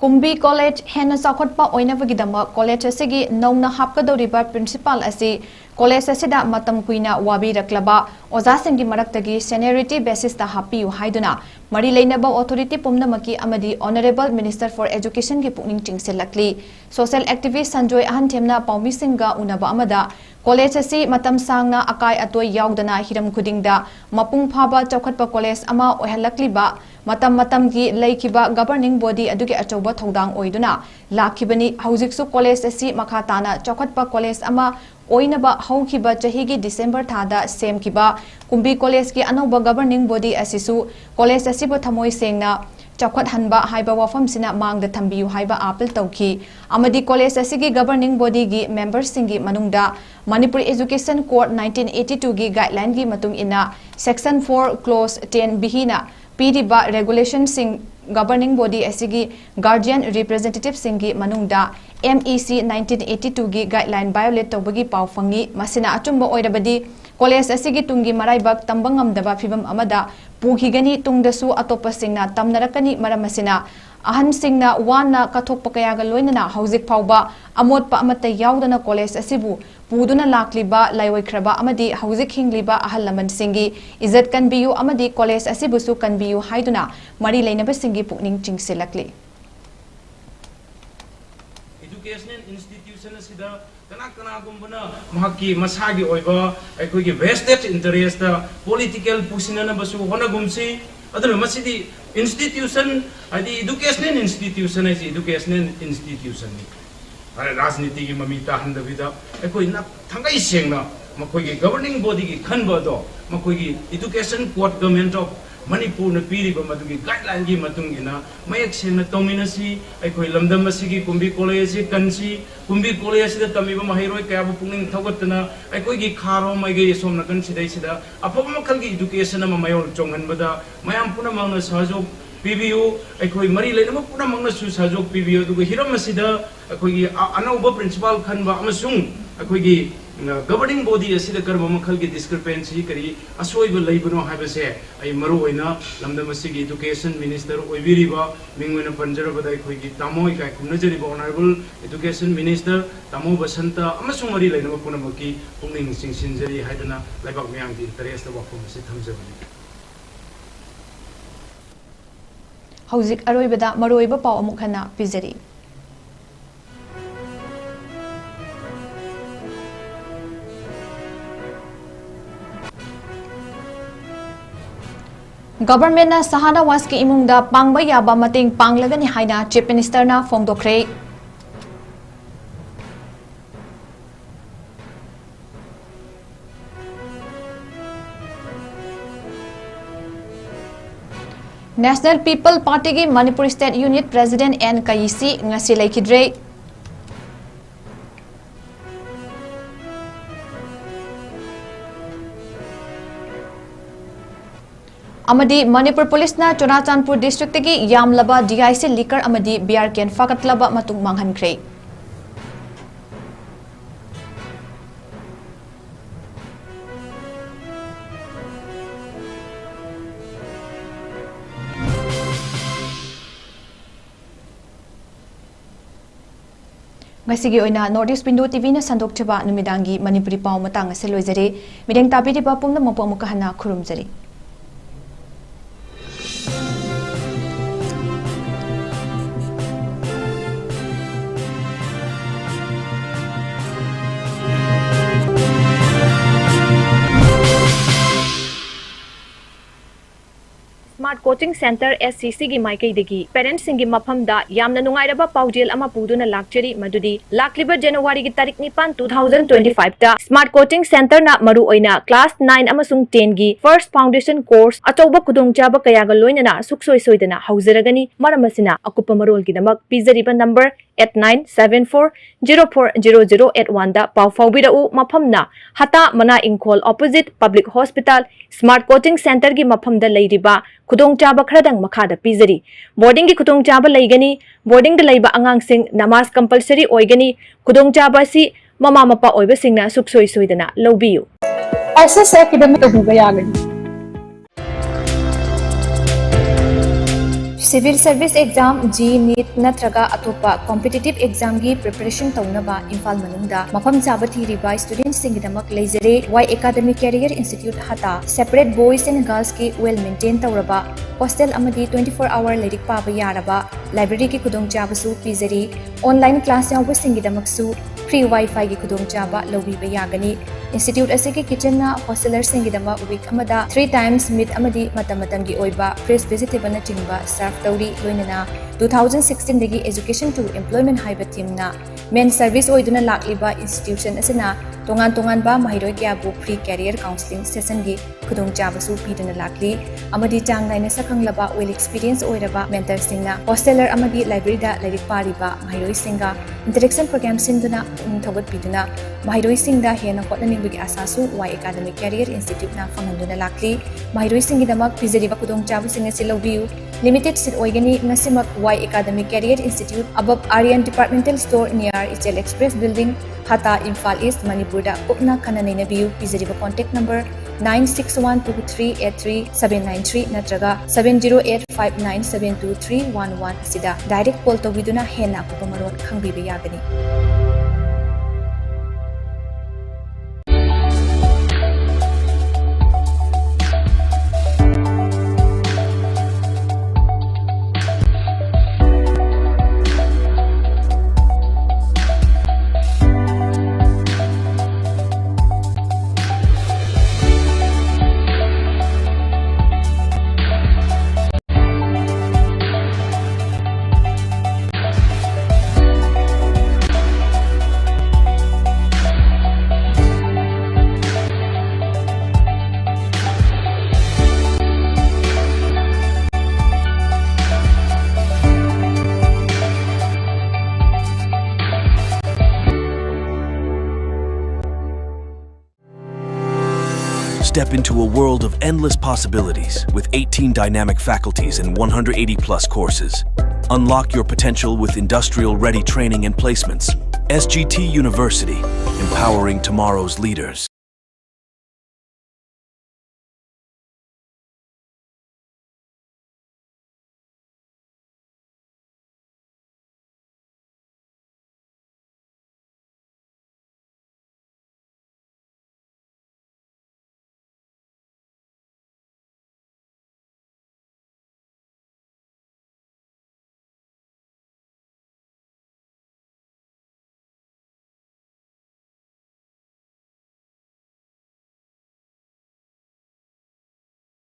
ꯀꯨꯝꯕꯤ ꯀꯣꯂꯦꯖ ꯍꯦꯟꯅ ꯆꯥꯎꯈꯠꯄ ꯑꯣꯏꯅꯕꯒꯤꯗꯃꯛ ꯀꯣꯂꯦꯖ ꯑꯁꯤꯒꯤ ꯅꯧꯅ ꯍꯥꯞꯀꯗꯧꯔꯤꯕ ꯄ꯭ꯔꯤꯟꯁꯤꯄꯥꯜ ꯑꯁꯤ ꯀꯣꯂꯦꯖ ꯑꯁꯤꯗ ꯃꯇꯝ ꯀꯨꯏꯅ ꯋꯥꯕꯤꯔꯛꯂꯕ ꯑꯣꯖꯥꯁꯤꯡꯒꯤ ꯃꯔꯛꯇꯒꯤ seniority basisꯇ ꯍꯥꯞꯄꯤꯌꯨ ꯍꯥꯏꯗꯨꯅ ꯃꯔꯤ ꯂꯩꯅꯕ authority ꯄꯨꯝꯅꯃꯛꯀꯤ ꯑꯃꯗꯤ Honourable Minister for Educationꯒꯤ ꯄꯨꯛꯅꯤꯡ ꯆꯤꯡꯁꯤꯜꯂꯛꯂꯤ꯫ Social activist ꯁꯟꯖꯣꯏ ꯑꯍꯟꯊꯦꯝꯅ ꯄꯥꯎꯃꯤꯁꯤꯡꯒ ꯎꯅꯕ ꯑꯃꯗ ꯀꯣꯂꯦꯖ ꯑꯁꯤ ꯃꯇꯝ ꯁꯥꯡꯅ ꯑꯀꯥꯏ ꯑꯇꯣꯏ ꯌꯥꯎꯗꯅ ꯍꯤꯔꯝ ꯈꯨꯗꯤꯡꯗ ꯃꯄꯨꯡ ꯐꯥꯕ ꯆꯥꯎꯈꯠꯄ ꯀꯣꯂꯦꯖ ꯑꯃ ꯑꯣꯏꯍꯜꯂꯛꯂꯤꯕ ꯃꯇꯝ ꯃꯇꯝꯒꯤ ꯂꯩꯈꯤꯕ governing body ꯑꯗꯨꯒꯤ ꯑꯆꯧꯕ ꯊꯧꯗꯥꯡ ꯑꯣꯏꯗꯨꯅ ꯂꯥꯛꯈꯤꯕꯅꯤ꯫ ꯍꯧꯖꯤꯛꯁꯨ ꯀꯣꯂꯦꯖ ꯑꯁꯤ ꯃꯈꯥ ꯇꯥꯅ ꯆꯥꯎꯈꯠꯄ ꯀꯣꯂꯦꯖ ꯑꯃ ꯑꯣꯏꯅꯕ ꯍꯧꯈꯤꯕ ꯆꯍꯤꯒꯤ December ꯊꯥꯗ ꯁꯦꯝꯈꯤꯕ ꯀꯨꯝꯕꯤ ꯀꯣꯂꯦꯖꯀꯤ ꯑꯅꯧꯕ governing body ꯑꯁꯤꯁꯨ ꯀꯣꯂꯦꯖ ꯑꯁꯤꯕꯨ ꯊꯃꯣꯏ ꯁꯦꯡꯅ ꯆꯥꯎꯈꯠꯍꯟꯕ ꯍꯥꯏꯕ ꯋꯥꯐꯝꯁꯤꯅ ꯃꯥꯡꯗ ꯊꯝꯕꯤꯌꯨ ꯍꯥꯏꯕ appeal ꯇꯧꯈꯤ ꯑꯃꯗꯤ ꯀꯣꯂꯦꯖ ꯑꯁꯤꯒꯤ governing bodyꯒꯤ memberꯁꯤꯡꯒꯤ ꯃꯅꯨꯡꯗ Manipur Education Code nineteen eighty twoꯒꯤ guidelineꯒꯤ ꯃꯇꯨꯡ ꯏꯟꯅ section four clause ten B ꯅ ꯄꯤꯔꯤꯕ regulationꯁꯤꯡ governing body ꯑꯁꯤꯒꯤ guardian representativeꯁꯤꯡꯒꯤ ꯃꯅꯨꯡꯗ MEC nineteen eighty twoꯒꯤ guideline violate ꯇꯧꯕꯒꯤ ꯄꯥꯎ ꯐꯪꯉꯤ꯫ ꯃꯁꯤꯅ ꯑꯆꯨꯝꯕ ꯑꯣꯏꯔꯕꯗꯤ ꯀꯣꯂꯦꯖ ꯑꯁꯤꯒꯤ ꯇꯨꯡꯒꯤ ꯃꯔꯥꯏꯕꯛ ꯇꯝꯕ ꯉꯝꯗꯕ ꯐꯤꯚꯝ ꯑꯃꯗ ꯄꯨꯈꯤꯒꯅꯤ꯫ ꯇꯨꯡꯗꯁꯨ ꯑꯇꯣꯞꯄꯁꯤꯡꯅ ꯇꯝꯅꯔꯛꯀꯅꯤ꯫ ꯃꯔꯝ ꯑꯁꯤꯅ ꯑꯍꯟꯁꯤꯡꯅ ꯋꯥꯅ ꯀꯠꯊꯣꯛꯄ ꯀꯌꯥꯒ ꯂꯣꯏꯅꯅ ꯍꯧꯖꯤꯛ ꯐꯥꯎꯕ ꯑꯃꯣꯠꯄ ꯑꯃꯠꯇ ꯌꯥꯎꯗꯅ ꯀꯣꯂꯦꯖ ꯑꯁꯤꯕꯨ ꯄꯨꯗꯨꯅ ꯂꯥꯛꯂꯤꯕ ꯂꯥꯏꯑꯣꯏꯈ꯭ꯔꯕ ꯑꯃꯗꯤ ꯍꯧꯖꯤꯛ ꯍꯤꯡꯂꯤꯕ ꯑꯍꯜ ꯂꯃꯟꯁꯤꯡꯒꯤ ꯏꯖꯠ ꯀꯟꯕꯤꯌꯨ ꯑꯃꯗꯤ ꯀꯣꯂꯦꯖ ꯑꯁꯤꯕꯨꯁꯨ ꯀꯟꯕꯤꯌꯨ ꯍꯥꯏꯗꯨꯅ ꯃꯔꯤ ꯂꯩꯅꯕꯁꯤꯡꯒꯤ ꯄꯨꯛꯅꯤꯡ ꯆꯤꯡꯁꯤꯜꯂꯛꯂꯤ꯫ Educational institution ꯑꯁꯤꯗ ꯀꯅꯥ ꯀꯅꯥꯒꯨꯝꯕꯅ ꯃꯍꯥꯛꯀꯤ ꯃꯁꯥꯒꯤ ꯑꯣꯏꯕ ꯑꯩꯈꯣꯏꯒꯤ vested interest, political ꯄꯨꯁꯤꯟꯅꯅꯕꯁꯨ ꯍꯣꯠꯅꯒꯨꯝꯁꯤ꯫ ꯑꯗꯨꯅ ꯃꯁꯤꯗꯤ institution, ꯍꯥꯏꯗꯤ educational institution ꯍꯥꯏꯁꯤ educational institutionꯅꯤ꯫ ꯍꯥꯏ, ꯔꯥꯖꯅꯤꯇꯤꯒꯤ ꯃꯃꯤ ꯇꯥꯍꯟꯗꯕꯤꯗ ꯑꯩꯈꯣꯏꯅ ꯊꯥꯡꯒꯩ ꯁꯦꯡꯅ ꯃꯈꯣꯏꯒꯤ governing bodyꯒꯤ ꯈꯟꯕ ꯑꯗꯣ ꯃꯈꯣꯏꯒꯤ Education Code, Government of Manipurꯅ ꯄꯤꯔꯤꯕ ꯃꯗꯨꯒꯤ guidelineꯒꯤ ꯃꯇꯨꯡ ꯏꯟꯅ ꯃꯌꯦꯛ ꯁꯦꯡꯅ ꯇꯧꯃꯤꯟꯅꯁꯤ꯫ ꯑꯩꯈꯣꯏ ꯂꯝꯗꯝ ꯑꯁꯤꯒꯤ ꯀꯨꯝꯕꯤ ꯀꯣꯂꯦꯖ ꯑꯁꯤ ꯀꯟꯁꯤ꯫ ꯀꯨꯝꯕꯤ ꯀꯣꯂꯦꯖ ꯑꯁꯤꯗ ꯇꯝꯃꯤꯕ ꯃꯍꯩꯔꯣꯏ ꯀꯌꯥꯕꯨ ꯄꯨꯛꯅꯤꯡ ꯊꯧꯒꯠꯇꯅ ꯑꯩꯈꯣꯏꯒꯤ ꯈꯥꯔꯣꯝ ꯃꯥꯏꯀꯩ ꯑꯁꯣꯝ ꯅꯥꯀꯟ ꯁꯤꯗꯩꯁꯤꯗ ꯑꯐꯕ ꯃꯈꯜꯒꯤ education ꯑꯃ ꯃꯌꯣꯜ ꯆꯣꯡꯍꯟꯕꯗ ꯃꯌꯥꯝ ꯄꯨꯝꯅꯃꯛꯅ ꯁꯍꯖꯣꯛ ꯄꯤꯕꯤꯌꯨ꯫ ꯑꯩꯈꯣꯏ ꯃꯔꯤ ꯂꯩꯅꯕ ꯄꯨꯝꯅꯃꯛꯅꯁꯨ ꯁꯍꯖꯣꯛ ꯄꯤꯕꯤꯌꯨ꯫ ꯑꯗꯨꯒ ꯍꯤꯔꯝ ꯑꯁꯤꯗ ꯑꯩꯈꯣꯏꯒꯤ ꯑ-, ꯑꯅꯧꯕ principal ꯈꯟꯕ ꯑꯃꯁꯨꯡ ꯑꯩꯈꯣꯏꯒꯤ ꯒꯕꯔꯅꯤꯡ ꯕꯣꯗꯤ ꯑꯁꯤꯗ ꯀꯔꯝꯕ ꯃꯈꯜꯒꯤ ꯗꯤꯁꯀ꯭ꯔꯤꯄꯦꯟꯁꯤ, ꯀꯔꯤ ꯑꯁꯣꯏꯕ ꯂꯩꯕꯅꯣ ꯍꯥꯏꯕꯁꯦ ꯑꯩ ꯃꯔꯨ ꯑꯣꯏꯅ ꯂꯝꯗꯝ ꯑꯁꯤꯒꯤ ꯏꯗꯨꯀꯦꯁꯟ ꯃꯤꯅꯤꯁꯇꯔ ꯑꯣꯏꯕꯤꯔꯤꯕ, ꯃꯤꯡ ꯑꯣꯏꯅ ꯄꯟꯖꯔꯕꯗ ꯑꯩꯈꯣꯏꯒꯤ ꯇꯥꯃꯣ ꯏꯀꯥꯏ ꯈꯨꯝꯅꯖꯔꯤꯕ ꯑꯣꯅꯔꯦꯕꯜ ꯏꯗꯨꯀꯦꯁꯟ ꯃꯤꯅꯤꯁꯇꯔ ꯇꯥꯃꯣ ꯕꯁꯟꯇ ꯑꯃꯁꯨꯡ ꯃꯔꯤ ꯂꯩꯅꯕ ꯄꯨꯝꯅꯃꯛꯀꯤ ꯄꯨꯛꯅꯤꯡ ꯆꯤꯡꯁꯤꯟꯖꯔꯤ ꯍꯥꯏꯗꯅ ꯂꯩꯕꯥꯛ ꯃꯤꯌꯥꯝꯒꯤ ꯏꯟꯇꯔꯦꯁꯇ ꯋꯥꯐꯝ ꯑꯁꯤ ꯊꯝꯖꯕꯅꯤ꯫ ꯍꯧꯖꯤꯛ ꯑꯔꯣꯏꯕꯗ ꯃꯔꯨꯑꯣꯏꯕ ꯄꯥꯎ ꯑꯃꯨꯛ ꯍꯟꯅ ꯄꯤꯖꯔꯤ꯫ ꯒꯚꯔꯟꯃꯦꯟꯠꯅ ꯁꯍꯥꯅꯋꯥꯖꯀꯤ ꯏꯃꯨꯡꯗ ꯄꯥꯡꯕ ꯌꯥꯕ ꯃꯇꯦꯡ ꯄꯥꯡꯂꯒꯅꯤ ꯍꯥꯏꯅ ꯆꯤꯐ ꯃꯤꯅꯤꯁꯇꯔꯅ ꯐꯣꯡꯗꯣꯛꯈ꯭ꯔꯦ꯫ National People Party ꯒꯤ Manipur state unit president N Kayisii ꯉꯁꯤ ꯂꯩꯈꯤꯗ꯭ꯔꯦ꯫ ꯑꯃꯗꯤ ꯃꯅꯤꯄꯨꯔ ꯄꯨꯂꯤꯁꯅ ꯆꯨꯔꯥꯆꯥꯟꯄꯨꯔ ꯗꯤꯁꯇ꯭ꯔꯤꯛꯇꯒꯤ ꯌꯥꯝꯂꯕ ꯗꯤ ꯑꯥꯏ ꯁꯤ ꯂꯤꯀꯔ ꯑꯃꯗꯤ ꯕꯤꯌꯥꯔ ꯀꯦꯟ ꯐꯥꯒꯠꯂꯕ ꯃꯇꯨꯡ ꯃꯥꯡꯍꯟꯈ꯭ꯔꯦ꯫ ꯉꯁꯤꯒꯤ ꯑꯣꯏꯅ North East Window ꯇꯤꯚꯤꯅ ꯁꯟꯗꯣꯛꯆꯕ ꯅꯨꯃꯤꯗꯥꯡꯒꯤ ꯃꯅꯤꯄꯨꯔꯤ ꯄꯥꯎ ꯃꯇꯥꯡ ꯑꯁꯤ ꯂꯣꯏꯖꯔꯦ꯫ ꯃꯤꯠꯌꯦꯡ ꯇꯥꯕꯤꯔꯤꯕ ꯄꯨꯝꯅꯃꯛꯄꯨ ꯑꯃꯨꯛꯀ ꯍꯟꯅ ꯈꯨꯔꯨꯝꯖꯔꯤ꯫ Smart Coaching Centre, S C C ꯒꯤ ꯃꯥꯏꯀꯩꯗꯒꯤ parents ꯁꯤꯡꯒꯤ ꯃꯐꯝꯗ ꯌꯥꯝꯅ ꯅꯨꯡꯉꯥꯏꯔꯕ ꯄꯥꯎꯖꯦꯜ ꯑꯃ ꯄꯨꯗꯨꯅ ꯂꯥꯛꯆꯔꯤ, ꯃꯗꯨꯗꯤ ꯂꯥꯛꯂꯤꯕ ꯖꯅꯋꯥꯔꯤꯒꯤ ꯇꯥꯔꯤꯛ ꯅꯤꯄꯥꯟ, two thousand twenty-five ꯇ Smart Coaching Centre ꯅ ꯃꯔꯨꯑꯣꯏꯅ class nine ꯑꯃꯁꯨꯡ ten ꯒꯤ first foundation course ꯑꯆꯧꯕ ꯈꯨꯗꯣꯡꯆꯥꯕ ꯀꯌꯥꯒ ꯂꯣꯏꯅꯅ ꯁꯨꯛꯁꯣꯏ ꯁꯣꯏꯗꯅ ꯍꯧꯖꯔꯒꯅꯤ꯫ ꯃꯔꯝ ꯑꯁꯤꯅ, ꯑꯀꯨꯞꯄ ꯃꯔꯣꯜꯒꯤꯗꯃꯛ ꯄꯤꯖꯔꯤꯕ number eight nine seven four zero four zero zero eight one ꯗ ꯄꯥꯎ ꯐꯥꯎꯕꯤꯔꯛꯎ꯫ ꯃꯐꯝꯅ ꯍꯇꯥ ꯃꯅꯥ ꯏꯪꯈꯣꯜ, opposite Public Hospital, Smart Coaching Centre ꯒꯤ ꯃꯐꯝꯗ ꯂꯩꯔꯤꯕ ꯈꯨꯗꯣꯡꯆꯥꯕ ꯈꯔꯗꯪ ꯃꯈꯥꯗ ꯄꯤꯖꯔꯤ꯫ Boarding ꯒꯤ ꯈꯨꯗꯣꯡꯆꯥꯕ ꯂꯩꯒꯅꯤ꯫ Boarding ꯗ ꯂꯩꯕ ꯑꯉꯥꯡꯁꯤꯡ ꯅꯃꯥꯖ compulsory ꯑꯣꯏꯒꯅꯤ꯫ ꯈꯨꯗꯣꯡꯆꯥꯕ ꯑꯁꯤ ꯃꯃꯥ ꯃꯄꯥ ꯑꯣꯏꯕꯁꯤꯡꯅ ꯁꯨꯛꯁꯣꯏ ꯁꯣꯏꯗꯅ ꯂꯧꯕꯤꯌꯨ꯫ ꯑꯦꯁ ꯑꯦꯁ ꯑꯦ ꯑꯦꯀꯥꯗꯦꯃꯤ ꯇꯧꯕꯤꯕ ꯌꯥꯒꯅꯤ꯫ Civil Service Exam, J E E, NEET ꯅꯠꯇ꯭ꯔꯒ ꯑꯇꯣꯞꯄ competitive examꯒꯤ preparation ꯇꯧꯅꯕ ꯏꯝꯐꯥꯜ ꯃꯅꯨꯡꯗ ꯃꯐꯝ ꯆꯥꯕ ꯊꯤꯔꯤꯕ studentꯁꯤꯡꯒꯤꯗꯃꯛ ꯂꯩꯖꯔꯦ꯫ Y Academy Career Institute ꯍꯇꯥ꯫ Separate boys and girlsꯀꯤ well maintain ꯇꯧꯔꯕ hostel ꯑꯃꯗꯤ twenty four hour ꯂꯥꯏꯔꯤꯛ ꯄꯥꯕ ꯌꯥꯔꯕ libraryꯒꯤ ꯈꯨꯗꯣꯡꯆꯥꯕꯁꯨ ꯄꯤꯖꯔꯤ꯫ Online class ꯌꯥꯎꯕꯁꯤꯡꯒꯤꯗꯃꯛꯁꯨ free wifiꯒꯤ ꯈꯨꯗꯣꯡꯆꯥꯕ ꯂꯧꯕꯤꯕ ꯌꯥꯒꯅꯤ꯫ Institute ꯑꯁꯤꯒꯤ kitchenꯅ hostelerꯁꯤꯡꯒꯤꯗꯃꯛ week ꯑꯃꯗ three times meat ꯑꯃꯗꯤ ꯃꯇꯝ ꯃꯇꯝꯒꯤ ꯑꯣꯏꯕ fresh vegetableꯅꯆꯤꯡꯕ serve ꯇꯧꯔꯤ꯫ ꯂꯣꯏꯅꯅ two thousand sixteenꯗꯒꯤ Education to Employment ꯍꯥꯏꯕ themeꯅ main service ꯑꯣꯏꯗꯨꯅ ꯂꯥꯛꯂꯤꯕ institution ꯑꯁꯤꯅ ꯇꯣꯉꯥꯟ ꯇꯣꯉꯥꯟꯕ ꯃꯍꯩꯔꯣꯏ ꯀꯌꯥꯕꯨ free career counselling sessionꯒꯤ ꯈꯨꯗꯣꯡꯆꯥꯕꯁꯨ ꯄꯤꯗꯨꯅ ꯂꯥꯛꯂꯤ ꯑꯃꯗꯤ ꯆꯥꯡ ꯅꯥꯏꯅ ꯁꯛꯈꯪꯂꯕ well experience ꯑꯣꯏꯔꯕ mentorꯁꯤꯡꯅ hosteler ꯑꯃꯗꯤ libraryꯗ ꯂꯥꯏꯔꯤꯛ ꯄꯥꯔꯤꯕ ꯃꯍꯩꯔꯣꯏꯁꯤꯡꯒ interaction program ꯁꯤꯟꯗꯨꯅ ꯄꯨꯛꯅꯤꯡ ꯊꯧꯒꯠꯄꯤꯗꯨꯅ ꯃꯍꯩꯔꯣꯏꯁꯤꯡꯗ ꯍꯦꯟꯅ ꯍꯣꯠꯅꯅꯤꯡꯕꯒꯤ ꯑꯥꯁꯥꯁꯨ Y Academy Career Instituteꯅ ꯐꯪꯍꯟꯗꯨꯅ ꯂꯥꯛꯂꯤ꯫ ꯃꯍꯩꯔꯣꯏꯁꯤꯡꯒꯤꯗꯃꯛ ꯄꯤꯖꯔꯤꯕ ꯈꯨꯗꯣꯡꯆꯥꯕꯁꯤꯡ ꯑꯁꯤ ꯂꯧꯕꯤꯌꯨ꯫ Limited seat ꯑꯣꯏꯒꯅꯤ꯫ ꯉꯁꯤꯃꯛ Y Academy Career Institute, above Aryan Departmental Store, near Ichel Express Building, ꯍꯇꯥ, ꯏꯝꯐꯥꯜ ꯏꯁ꯭ꯠ, ꯃꯅꯤꯄꯨꯔꯗ ꯀꯨꯞꯅ ꯈꯟꯅ ꯅꯩꯅꯕꯤꯌꯨ꯫ ꯄꯤꯖꯔꯤꯕ contact number nine six one two three eight three seven nine three ꯅꯠꯇ꯭ꯔꯒ seven zero eight five nine seven two three one one ꯑꯁꯤꯗ direct call ꯇꯧꯕꯤꯗꯨꯅ ꯍꯦꯟꯅ ꯑꯀꯨꯞꯄ ꯃꯔꯣꯜ ꯈꯪꯕꯤꯕ ꯌꯥꯒꯅꯤ꯫ Step into a world of endless possibilities with eighteen dynamic faculties and one hundred eighty plus courses. Unlock your potential with industrial ready training and placements. S G T University, empowering tomorrow's leaders.